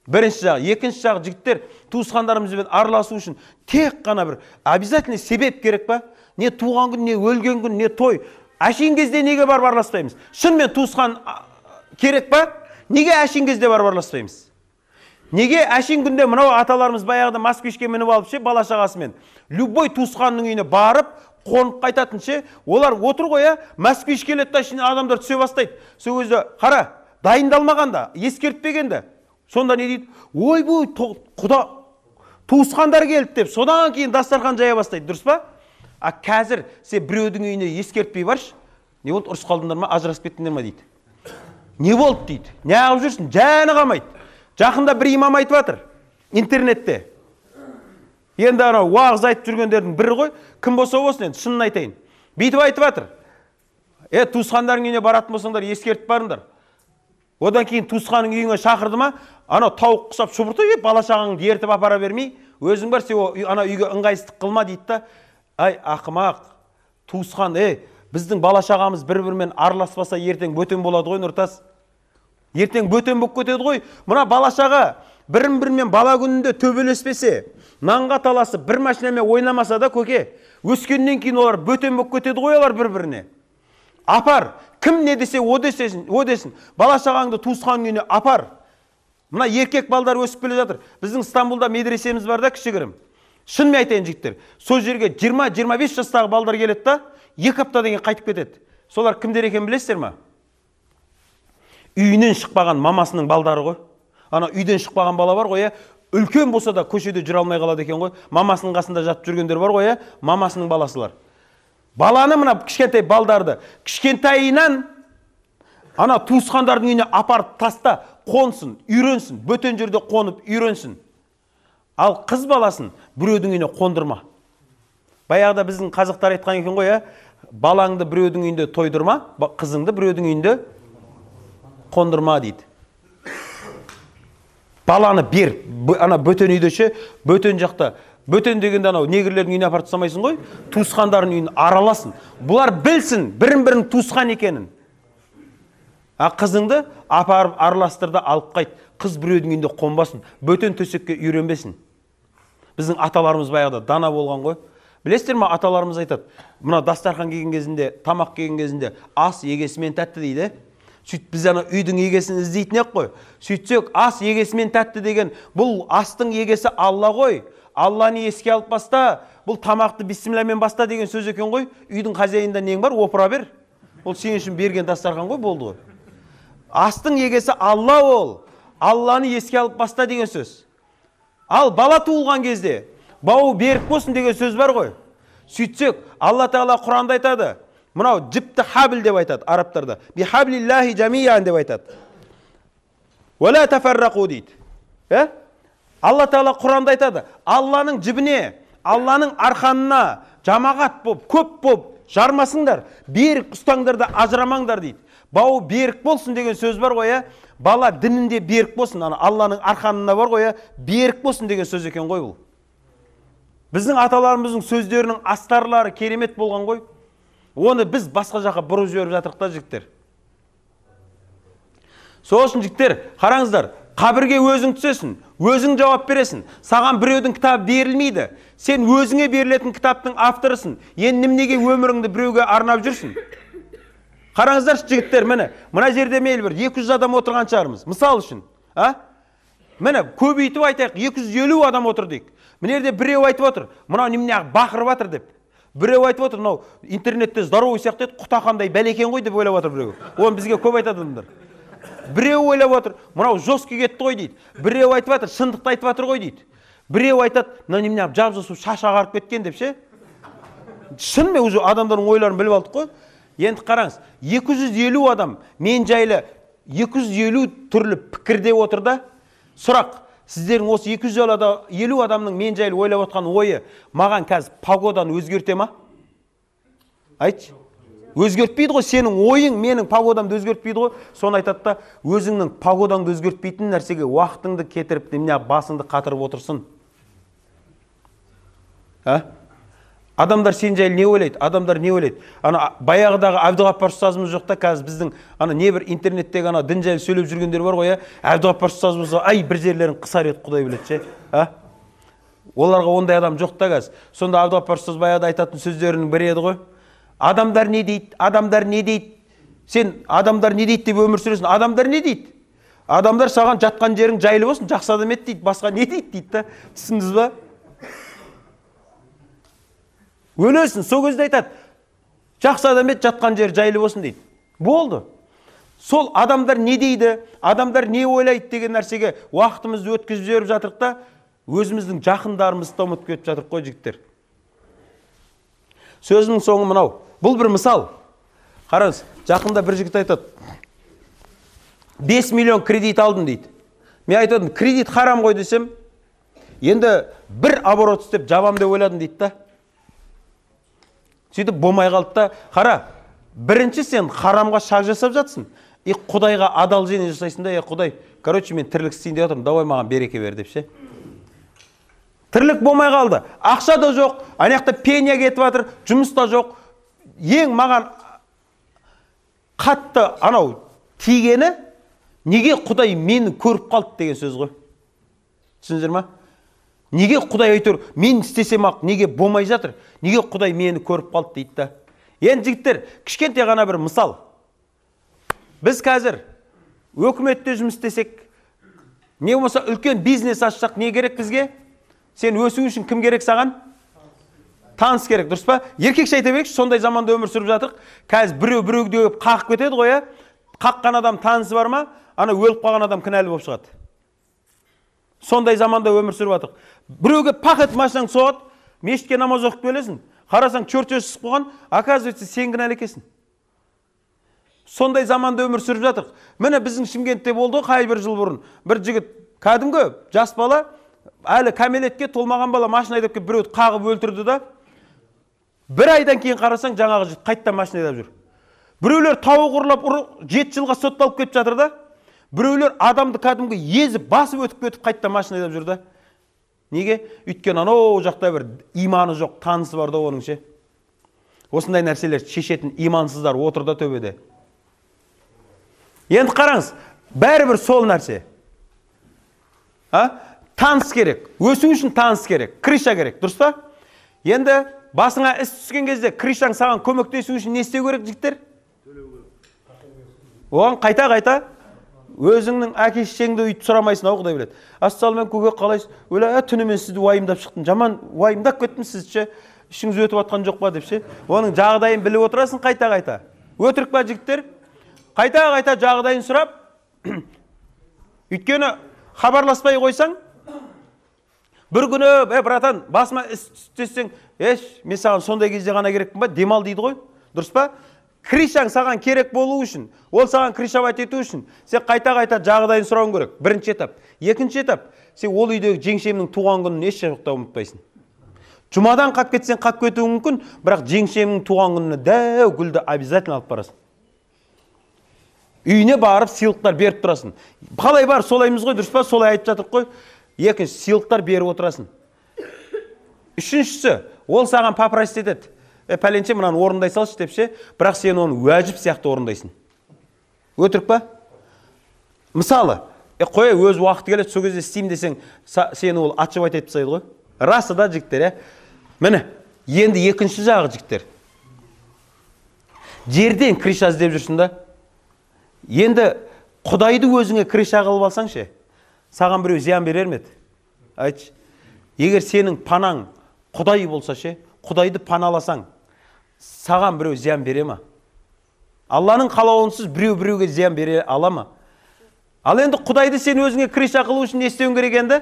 Speaker 1: Бірінші жағы. Екінші жағы, жігіттер, туысқандарымызбен араласу үшін тек қана бір обязательно себеп керек па? Не туған күн, не өлген күн, не той. Әшейін кезде неге барып араласпаймыз? Шынымен туысқан керек па? Неге әшейін кезде барып араласпаймыз? Неге әшейін күнде мынау аталарымыз баяғыда москвичке мініп алып ше, бала шағасымен любой туысқанның үйіне барып қонып қайтатын ше, олар отыр ғой, москвич келеді да ішіне адамдар түсе бастайды. Сол кезде қара, дайындалмаған да, ескертпеген де. Сонда не дейді? Ойбой, құда туысқандар келді деп, содан кейін дастархан жая бастайды, дұрыс па? А қазір сен біреудің үйіне ескертпей баршы, не болды, ұрысып қалдыңдар ма, ажырасып кеттіңдер ма дейді. Не болды дейді, неғып жүрсің, жаны қалмайды. Жақында бір имам айтып жатыр интернетте. Енді анау уағыз айтып жүргендердің бірі ғой, кім болса болсын енді, шынын айтайын. Бүйтіп айтып жатыр. Туысқандарың үйіне баратын болсаңдар, ескертіп барыңдар. Одан кейін туысқаның үйіңе шақырды ма, анау тауық құсап шұбыртып, бала шағаңды ертіп апара бермей, өзің бар, сен ана үйге ыңғайсыздық қылма дейді да. Ай, ақымақ, туысқан, біздің бала шағамыз бір-бірімен араласпаса ертең бөтен болады ғой, Нұртас. Ертең бөтен болып кетеді ғой. Мына бала шаға бірін-бірімен бала күнінде төбелеспесе, нанға таласып бір машинамен ойнамаса да көке, өскеннен кейін олар бөтен болып кетеді ғой олар бір-біріне. Апар, кім не десе о десін, о десін. Бала шағаңды туысқанның үйіне апар. Мына еркек балдар өсіп келе жатыр. Біздің Стамбулда медресеміз бар да, кішігірім. Шынымен айтайын жігіттер, сол жерге 20-25 жастағы балдар келеді да, 2 аптадан кейін қайтып кетеді. Солар кімдер екенін білесіздер ма? Үйінен шықпаған мамасының балдары ғой. Ана үйден шықпаған бала бар ғой, үлкен болса да көшеде жүре алмай қалады екен ғой. Мамасының қасында жатып жүргендер бар ғой, мамасының баласылар. Баланы мына кішкентай балдарды кішкентайынан ана туысқандардың үйіне апарып таста, қонсын, үйренсін, бөтен жерде қонып үйренсін. Ал қыз баласын біреудің үйіне қондырма. Баяғыда біздің қазақтар айтқан екен ғой, балаңды біреудің үйінде тойдырма, қызыңды біреудің үйінде қондырма дейді. Баланы бер, ана бөтен үйде ше, бөтен жақта. Бөтен дегенде анау негрлердің үйіне апарып тастамайсың ғой, туысқандардың үйін араласын. Бұлар білсін, бірін-бірін туысқан екенін. А қызыңды апарып араластыр да алып қайт. Қыз біреудің үйінде қонбасын, бөтен төсекке үйренбесін. Біздің аталарымыз баяғыда дана болған ғой. Білесіздер ме, аталарымыз айтады, мына дастархан келген кезінде, тамақ келген кезінде ас егесімен тәтті дейді. Сөйтіп біз ана үйдің егесін іздейтін ек қой. Сөйтсек, ас егесімен тәтті деген, бұл астың егесі Алла ғой. Алланы еске алып баста, бұл тамақты бисмилламен баста деген сөз екен ғой. Үйдің хозяинында нең бар, опыра бер. Ол сен үшін берген дастархан ғой, болды ғой. Астың егесі Алла ол. Алланы еске алып баста деген сөз. Ал бала туылған кезде бауы берік болсын деген сөз бар ғой. Сөйтсек, Алла Тағала Құранда айтады. Мынау жіпті хабл деп айтады арабтарда. Би хаблиллахи жамиан деп айтады. Уа ла тафаррақу дейді. Алла Тағала Құранда айтады. Алланың жібіне, Алланың арқанына жамағат боп, көп боп жармасыңдар, берік ұстаңдар да ажырамаңдар дейді. Бауы берік болсын деген сөз бар ғой, Бала дінінде берік болсын, ана Алланың арқанына бар ғой, берік болсын деген сөз екен ғой бұл. Біздің аталарымыздың сөздерінің астарлары керемет болған ғой. Оны біз басқа жаққа бұрып жіберіп жатырық та жігіттер. Сол үшін жігіттер, қараңыздар, қабірге өзің түсесің, өзің жауап бересің. Саған біреудің кітабы берілмейді. Сен өзіңе берілетін кітаптың авторысың. Енді неменеге өміріңді біреуге арнап жүрсің? Қараңыздаршы жігіттер, міне, мына жерде мейлі бір 200 адам отырған шығармыз. Мысал үшін, а? Міне, көбейтіп айтайық, 250 адам отыр дейік. Мына жерде біреу айтып отыр, мынау немене бақырып жатыр деп. Біреу айтып отыр, мынау интернетте здоровый сияқты еді, құтақандай бәле екен ғой деп ойлап отыр біреу. Оны бізге көп айтады адамдар. Біреу ойлап отыр, мынау жесткий кетті ғой дейді. Біреу айтып жатыр, шындықты айтып жатыр ғой дейді. Біреу айтады, мынау немене жап-жасыл шаш ағарып кеткен деп ше. Шынымен уже адамдардың ойларын біліп алдық қой. Енді қараңыз, 250 адам мен жайлы 250 түрлі пікірде отыр да. Сұрақ, сіздердің осы 250 адамның мен жайлы ойлап отқан ойы маған қазір погоданы өзгерте ма? Айтшы. Өзгертпейді ғой, сенің ойың менің погодамды өзгертпейді ғой. Соны айтады да, өзіңнің погодаңды өзгертпейтін нәрсеге уақытыңды кетіріп, немене басыңды қатырып отырсың. А? Адамдар сен жайлы не ойлайды? Адамдар не ойлайды? Ана баяғыдағы Әбдіғаппар ұстазымыз жоқ та, қазір біздің ана небір интернеттегі ана дін жайлы сөйлеп жүргендер бар ғой, Әбдіғаппар ұстазымыз, ай бір жерлерін қысар еді, Құдай біледі ше. А? Оларға ондай адам жоқ та қазір. Сонда Әбдіғаппар ұстаз баяғыда айтатын сөздерінің бірі еді ғой. Адамдар не дейді? Адамдар не дейді? Сен адамдар не дейді деп өмір сүресің. Адамдар не дейді? Адамдар саған жатқан жерің жайлы болсын, жақсы адам ет дейді, басқа не дейді дейді да. Түсіндіңіз ба? Өлесің, сол кезде айтады, жақсы адам ет, жатқан жері жайлы болсын дейді. Болды. Сол адамдар не дейді, адамдар не ойлайды деген нәрсеге уақытымызды өткізіп жіберіп жатырық та, өзіміздің жақындарымызды да ұмытып кетіп жатырық қой, жігіттер. Сөзінің соңы мынау. Бұл бір мысал. Қараңыз, жақында бір жігіт айтады, 5 миллион кредит алдым дейді. Мен айтадым, кредит харам ғой десем, енді бір оборот істеп жабам деп ойладым дейді да. Сөйтіп болмай қалды да, қара, бірінші сен харамға шаг жасап жатсың, и Құдайға одолжение жасайсың да, Құдай, короче, мен тірлік істейін деп жатырмын, давай маған береке бер деп ше. Тірлік болмай қалды, ақша да жоқ, ана жақта пения кетіп жатыр, жұмыс та жоқ. Ең маған қатты анау тигені, неге Құдай мені көріп қалды деген сөз ғой. Түсіндіңіздер ма? Неге Құдай әйтеуір мен істесем ақ, неге болмай жатыр? Неге Құдай мені көріп қалды дейді да. Енді жігіттер, кішкентай ғана бір мысал. Біз қазір өкіметте жұмыс істесек, не болмаса үлкен бизнес ашсақ, не керек бізге? Сен өсу үшін кім керек саған? Таныс керек, дұрыс па? Еркекше айта берейікші, сондай заманда өмір сүріп жатырық. Қазір біреу біреуге келіп қағып кетеді ғой, ә? Қаққан адам танысы бар ма? Ана өліп қалған адам кінәлі болып шығады. Сондай заманда өмір сүріп жатырық. Біреуге пақ етіп машинаңды соғады, мешітке намаз оқып келесің, қарасаң чертеж түсіп қойған, оказывается сен кінәлі екенсің. Сондай заманда өмір сүріп жатырық. Міне біздің Шымкентте болды ғой қай бір жыл бұрын. Бір жігіт, кәдімгі жас бала, әлі кәмелетке толмаған бала машина айдап келіп біреуді қағып өлтірді да. Бір айдан кейін қарасаң жаңағы жігіт қайтадан машина айдап жүр. Біреулер тауық ұрлап 7 жылға сотталып кетіп жатыр да. Біреулер адамды кәдімгі езіп басып өтіп кетіп қайтадан машина айдап жүр да. Неге? Өйткені анау жақта бір иманы жоқ, танысы бар да оның ше. Осындай нәрселер шешетін имансыздар отыр да төбеде. Енді қараңыз, бәрібір сол нәрсе. А? Таныс керек. Өсу үшін таныс керек, крыша керек, дұрыс па? Енді басыңа іс түскен кезде крышаң саған көмектесу үшін не істеу керек, жігіттер? Оған қайта-қайта өзіңнің әке шешеңді өйтіп сұрамайсың, ау, Құдай біледі. Ассалаумағалейкум, көке, қалайсыз? Өлә, түнімен сізді уайымдап шықтым. Жаман уайымдап кеттім сізді ше. Ішіңіз өтіп жатқан жоқ па деп ше. Оның жағдайын біліп отырасың қайта-қайта. Өтірік па, жігіттер? Қайта-қайта жағдайын сұрап, өйткені хабарласпай қойсаң, бір күні, братан, басыма іс түсті десең, мен саған сондай кезде ғана керекпін ба, демал дейді ғой, дұрыс па? Крышаң саған керек болу үшін, ол саған крышавать ету үшін, сен қайта-қайта жағдайын сұрауың керек. Бірінші этап. Екінші этап, сен ол үйдегі жеңшемнің туған күнін еш уақытта ұмытпайсың. Жұмадан қап кетсең, қап кетуің мүмкін, бірақ жеңшемнің туған күніне дәу гүлді обязательно алып барасың. Үйіне барып сыйлықтар беріп тұрасың. Қалай бар, солаймыз ғой, дұрыс па? Солай айтып жатырық қой. Екінші, сыйлықтар беріп отырасың. Үшіншісі, ол саған попросить етеді. Пәленше мынаны орындай салшы деп ше, бірақ сен оны уәжіп сияқты орындайсың. Өтірік па? Мысалы, қоя өз уақыты келеді, сол кезде істеймін десең, сені ол отшивать етіп тастайды ғой. Расы да, жігіттер, Міне, енді екінші жағы, жігіттер. Жерден крыша іздеп жүрсің да. Енді Құдайды өзіңе крыша қылып алсаң ше, саған біреу зиян берер ме еді? Айтшы. Егер сенің панаң Құдай болса ше, Құдайды паналасаң, саған біреу зиян бере ма? Алланың қалауынсыз біреу біреуге зиян бере ала ма? Ал енді Құдайды сен өзіңе крыша қылу үшін не істеуің керек енді?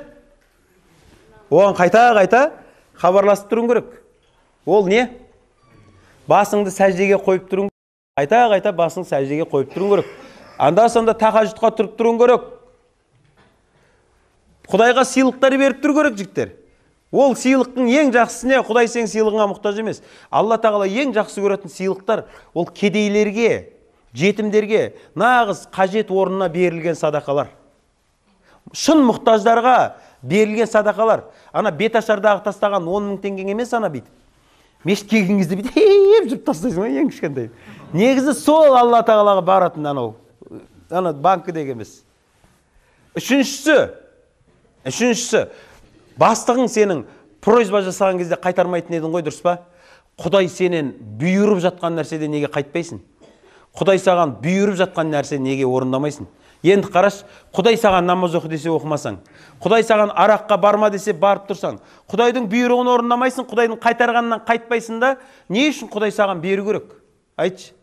Speaker 1: Оған қайта-қайта хабарласып тұруың керек. Ол не? Басыңды сәждеге қойып тұруың, қайта-қайта басыңды сәждеге қойып тұруың керек. Анда-санда тахажжудқа тұрып тұруың керек. Құдайға сыйлықтар беріп тұру керек, жігіттер. Ол сыйлықтың ең жақсысы не? Құдай сенің сыйлығыңа мұқтаж емес. Алла тағала ең жақсы көретін сыйлықтар ол кедейлерге, жетімдерге, нағыз қажет орнына берілген садақалар. Шын мұқтаждарға берілген садақалар. Ана беташардағы тастаған 10 мың теңгең емес, ана бүйтіп. Мешітке келген кезде бүйтіп жүріп тастайсың ғой, ең кішкентай. Негізі сол Алла тағалаға баратын анау. Ана банкідегі емес. Үшіншісі, бастығың сенің просьба жасаған кезде қайтармайтын едің ғой, дұрыс па? Құдай сенен бұйырып жатқан нәрседен неге қайтпайсың? Құдай саған бұйырып жатқан нәрсе неге орындамайсың? Енді қараш, Құдай саған намаз оқы десе оқымасаң, Құдай саған араққа барма десе барып тұрсаң, Құдайдың бұйрығын орындамайсың, Құдайдың қайтарғанынан қайтпайсың да, не үшін Құдай саған беру керек? Айтшы.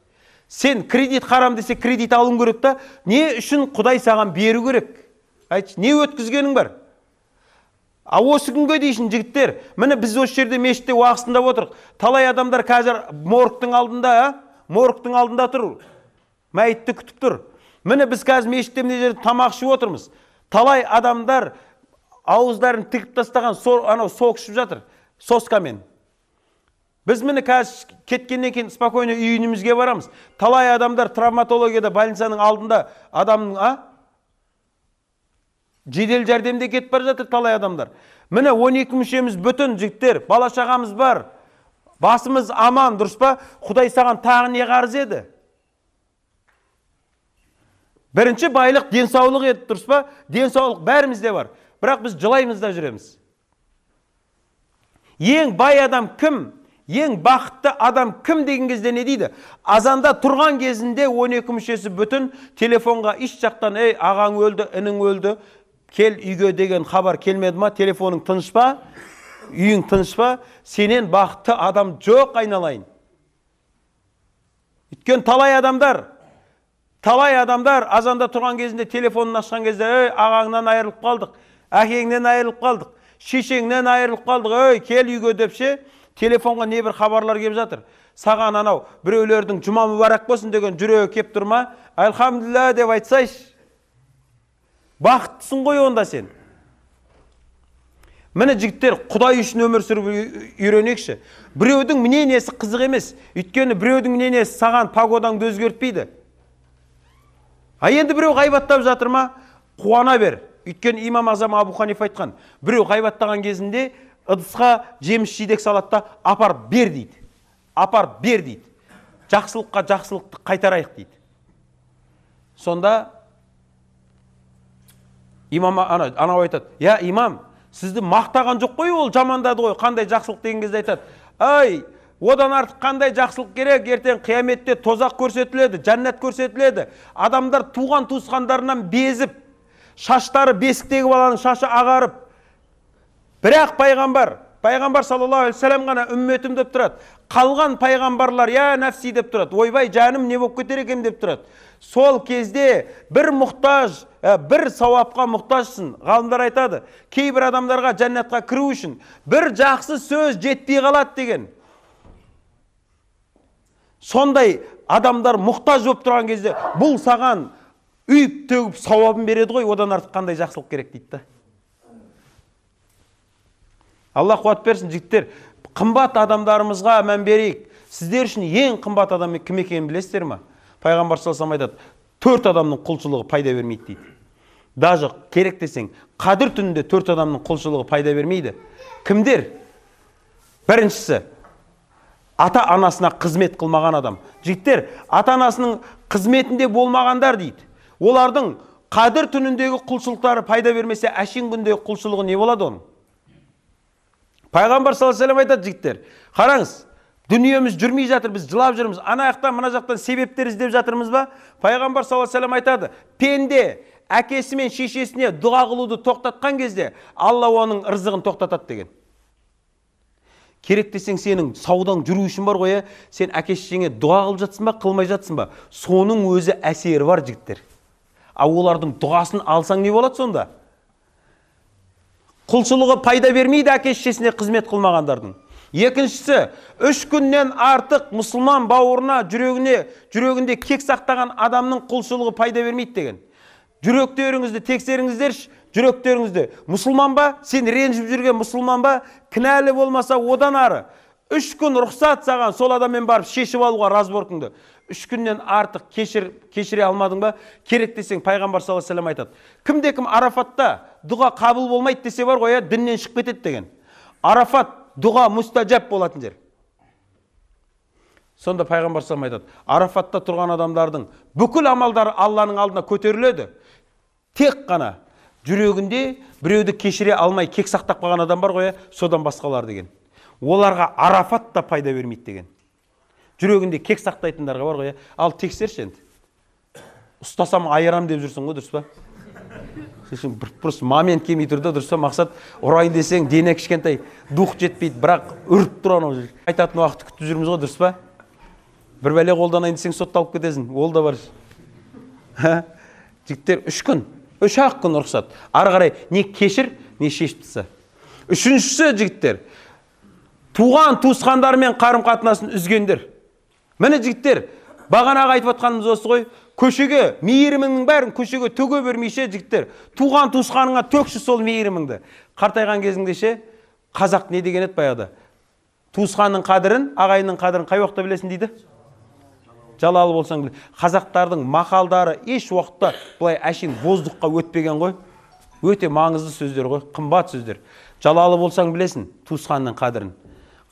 Speaker 1: Сен кредит харам десе кредит алуың керек та, не үшін Құдай саған беру керек? Айтшы, не өткізгенің бар? А осы күнге дейін, жігіттер, міне біз осы жерде мешітте уағыз тыңдап отырық. Талай адамдар қазір моргтың алдында, моргтың алдында тұр, мәйітті күтіп тұр. Міне біз қазір мешітте мына жерде тамақ ішіп отырмыз. Талай адамдар ауыздарын тігіп тастаған, анау сок ішіп жатыр, соскамен. Біз міне қазір кеткеннен кейін спокойно үйімізге барамыз. Талай адамдар травматологияда больницаның алдында адамның, жедел жәрдемде кетіп бара жатыр талай адамдар. Міне 12 мүшеміз бүтін, жігіттер, бала шағамыз бар, басымыз аман, дұрыс па? Құдай саған тағы не қарыз еді? Бірінші байлық денсаулық еді, дұрыс па? Денсаулық бәрімізде бар. Бірақ біз жылаймыз да жүреміз. Ең бай адам кім? Ең бақытты адам кім деген кезде не дейді? Азанда тұрған кезінде 12 мүшесі бүтін, телефонға еш жақтан, ей, ағаң өлді, інің өлді, кел үйге деген хабар келмеді ма? Телефоның тыныш па? Үйің тыныш па? Сенен бақытты адам жоқ, айналайын. Өйткені талай адамдар азанда тұрған кезінде телефонын ашқан кезде, ей, ағаңнан айырылып қалдық, әкеңнен айырылып қалдық, шешеңнен айырылып қалдық, ей, кел үйге деп ше, телефонға небір хабарлар келіп жатыр. Саған анау біреулердің жұма мүбәрак болсын деген жүрегі кеп тұр ма? Альхамдулилля деп айтсайшы. Бақыттысың ғой онда сен. Міне жігіттер, Құдай үшін өмір сүріп үйренейікші. Біреудің мнениесі қызық емес. Өйткені біреудің мнениесі саған погодаңды өзгертпейді. А енді біреу ғайбаттап жатыр ма? Қуана бер. Өйткені имам Азам Абу Ханифа айтқан, біреу ғайбаттаған кезінде ыдысқа жеміс жидек салады да апарып бер дейді. Апарып бер дейді. Жақсылыққа жақсылықты қайтарайық дейді. Сонда имам анау айтады, я имам, сізді мақтаған жоқ қой, ол жамандады ғой, қандай жақсылық деген кезде айтады. Ай, одан артық қандай жақсылық керек? Ертең қияметте тозақ көрсетіледі, жәннат көрсетіледі. Адамдар туған туысқандарынан безіп, шаштары бесіктегі баланың шашы ағарып. Бірақ пайғамбар саллаллаху алейхи вассалам ғана үмметім деп тұрады. Қалған пайғамбарлар я нәфси деп тұрады. Ойбай, жаным не болып кетер екен деп тұрады. Сол кезде бір мұқтаж, бір сауапқа мұқтажсың. Ғалымдар айтады, кейбір адамдарға жәннатқа кіру үшін бір жақсы сөз жетпей қалады деген. Сондай адамдар мұқтаж болып тұрған кезде бұл саған үйіп төгіп сауабын береді ғой, одан артық қандай жақсылық керек дейді да. Алла қуат берсін, жігіттер. Қымбат адамдарымызға мән берейік. Сіздер үшін ең қымбат адам кім екенін білесіздер ма? Пайғамбар саллаллаху алейхи вассалам айтады, 4 адамның құлшылығы пайда бермейді дейді. Даже керек десең, қадір түнінде 4 адамның құлшылығы пайда бермейді. Кімдер? Біріншісі, ата-анасына қызмет қылмаған адам. Жігіттер, ата-анасының қызметінде болмағандар дейді. Олардың қадір түніндегі құлшылықтары пайда бермесе, әшейін күндегі құлшылығы не болады оның? Пайғамбар саллаллаху алейхи вассалам айтады, жігіттер, қараңыз, дүниеміз жүрмей жатыр, біз жылап жүрміз, ана жақтан, мына жақтан себептер іздеп жатырмыз ба? Пайғамбар саллаллаху алейхи вассалам айтады, пенде әкесі мен шешесіне дұға қылуды тоқтатқан кезде, Алла оның ырзығын тоқтатады деген. Керек десең, сенің саудаң жүру үшін бар ғой, сен әке шешеңе дұға қылып жатсың ба, қылмай жатсың ба? Соның өзі әсері бар, жігіттер. А олардың дұғасын алсаң не болады сонда? Құлшылығы пайда бермейді әке шешесіне қызмет қылмағандардың. Екіншісі, 3 күннен артық мұсылман бауырына, жүрегінде кек сақтаған адамның құлшылығы пайда бермейді деген. Жүректеріңізді тексеріңіздерші, жүректеріңізді. Мұсылман ба, сен ренжіп жүрген мұсылман ба, кінәлі болмаса одан ары. 3 күн рұқсат саған сол адаммен барып шешіп алуға разборкаңды. 3 күннен артық кешіре алмадың ба? Керек десең, пайғамбар саллаллаху алейхи вассалам айтады. Кімде кім Арафатта дұға қабыл болмайды десе бар ғой, діннен шығып кетеді деген. Арафат дұға мұстажаб болатын жер. Сонда пайғамбар саллаллаху алейхи вассалам айтады, Арафатта тұрған адамдардың бүкіл амалдары Алланың алдына көтеріледі. Тек қана жүрегінде біреуді кешіре алмай кек сақтап қалған адам бар ғой, содан басқалар деген. Оларға Арафат та пайда бермейді деген. Жүрегінде кек сақтайтындарға бар ғой, ал тексерші енді. Ұстасам айырам деп жүрсің ғой, дұрыс па? Сосын бір просто момент келмей тұр да, дұрыс па? Мақсат ұрайын десең, дене кішкентай, дух жетпейді, бірақ үріп тұр анау жер. Айтатын уақытты күтіп жүрміз ғой, дұрыс па? Бір бәле қолданайын десең, сотталып кетесің, ол да бар. Жігіттер, 3 күн, 3-ақ күн рұқсат. Ары қарай не кешір, не шешіп таста. Үшіншісі, жігіттер, туған туысқандарымен қарым-қатынасын үзгендер. Міне жігіттер, бағанағы айтып отқанымыз осы ғой, көшеге, мейіріміңнің бәрін көшеге төге бермейше, жігіттер, туған туысқаныңа төкші сол мейіріміңді. Қартайған кезіңде ше, қазақ не деген еді баяғыда? Туысқанның қадірін, ағайынның қадірін қай уақытта білесің дейді? Жалалы болсаң білесің. Қазақтардың мақалдары еш уақытта былай әшейін воздухқа өтпеген ғой. Өте маңызды сөздер ғой, қымбат сөздер. Жалалы болсаң білесің туысқанның қадірін.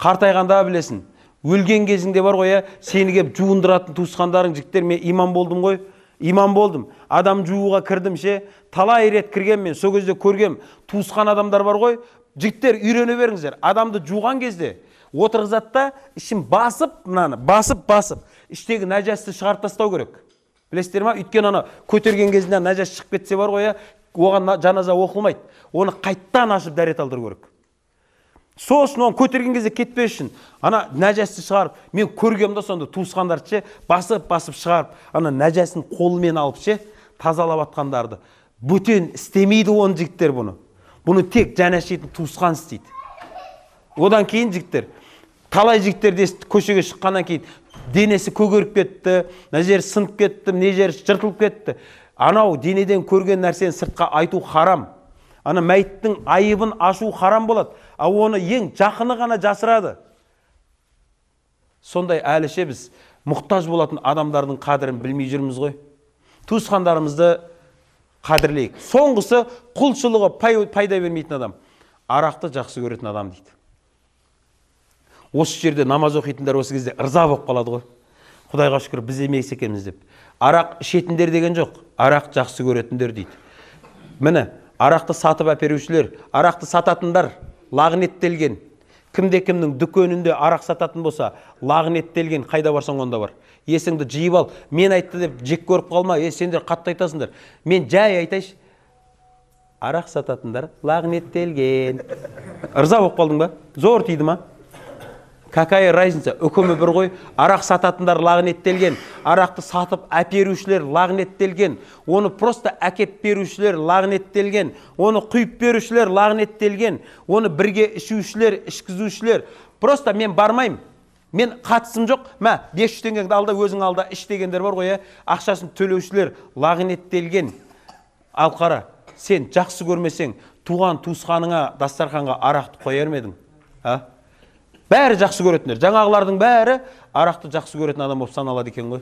Speaker 1: Қартайғанда білесің. Өлген кезіңде бар ғой, сені кеп жуындыратын туысқандарың, жігіттер, мен имам болдым ғой, имам болдым. Адам жууға кірдім ше, талай рет кірген мен, сол кезде көргем, туысқан адамдар бар ғой, жігіттер, үйрене беріңіздер. Адамды жуған кезде отырғызады да, ішін басып, мынаны басып-басып, іштегі нәжасты шығарып тастау керек. Білесіздер ма? Өйткені ана көтерген кезінде нәжас шығып кетсе бар ғой, оған жаназа оқылмайды. Оны қайттан ашып дәрет алдыру керек. Сол үшін оны көтерген кезде кетпес үшін ана нәжасты шығарып, мен көргем да сонда туысқандарды ше, басып-басып шығарып, ана нәжасын қолымен алып ше, тазалап атқандарды. Бөтен істемейді оны жігіттер бұны. Бұны тек жанашитын туысқан істейді. Одан кейін жігіттер, талай жігіттер көшеге шыққаннан кейін денесі көгеріп кетті, мына жері сынып кетті, мына жері жыртылып кетті. Анау денеден көрген нәрсені сыртқа айту харам. Ана мәйіттің айыбын ашу харам болады. А оны ең жақыны ғана жасырады. Сондай әлі ше біз мұқтаж болатын адамдардың қадірін білмей жүрміз ғой. Туысқандарымызды қадірлейік. Соңғысы, құлшылығы пайда бермейтін адам. Арақты жақсы көретін адам дейді. Осы жерде намаз оқитындар осы кезде ырза болып қалады ғой. Құдайға шүкір, біз емес екенбіз деп. Арақ ішетіндер деген жоқ, арақ жақсы көретіндер дейді. Міне, арақты сатып әперушілер, арақты сататындар лағнеттелген. Кімде кімнің дүкенінде арақ сататын болса, лағнеттелген, қайда барсаң онда бар. Есіңді жиып ал, мен айтты деп жек көріп қалма, сендер қатты айтасыңдар. Мен жай айтайыншы, арақ сататындар лағнеттелген. Ырза болып қалдың ба? Зор тиді ма? Какая разница? Үкімі бір ғой. Арақ сататындар лағнеттелген, арақты сатып әперушілер лағнеттелген, оны просто әкеп берушілер лағнеттелген, оны құйып берушілер лағнеттелген, оны бірге ішушілер, ішкізушілер. Просто мен бармаймын, мен қатысым жоқ, мә, 500 теңгеңді ал да өзің ал да іш дегендер бар ғой, ақшасын төлеушілер лағнеттелген. Ал қара, сен жақсы көрмесең, туған туысқаныңа дастарханға арақты қояр ма едің? А? Бәрі жақсы көретіндер. Жаңағылардың бәрі арақты жақсы көретін адам болып саналады екен ғой.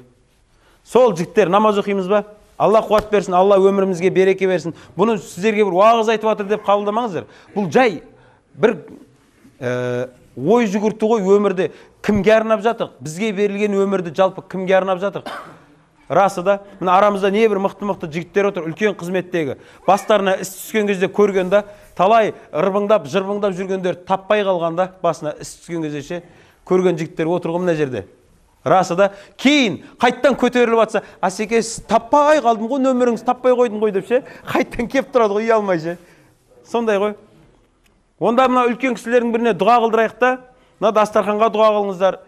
Speaker 1: Сол жігіттер, намаз оқимыз ба? Алла қуат берсін, Алла өмірімізге береке берсін. Бұны сіздерге бір уағыз айтып жатыр деп қабылдамаңыздар. Бұл жай бір ой жүгірту ғой өмірде. Кімге арнап жатыр? Бізге берілген өмірді жалпы кімге арнап жатыр? Расы да, мына арамызда не бір мықты-мықты жігіттер отыр, үлкен қызметтегі. Бастарына іс түскен кезде көрген да, талай ырбыңдап, жырбыңдап жүргендер таппай қалғанда, басына іс түскен кезде ше, көрген жігіттер отыр ғой мына жерде. Расы да, кейін қайттан көтеріліп атса, асеке, таппай қалдым ғой, нөміріңізді таппай қойдым ғой деп ше, қайттан кеп тұрады ғой, ұялмай ше. Сондай ғой. Онда мына үлкен кісілердің біріне дұға қылдырайық та, мына дастарханға дұға қылыңыздар.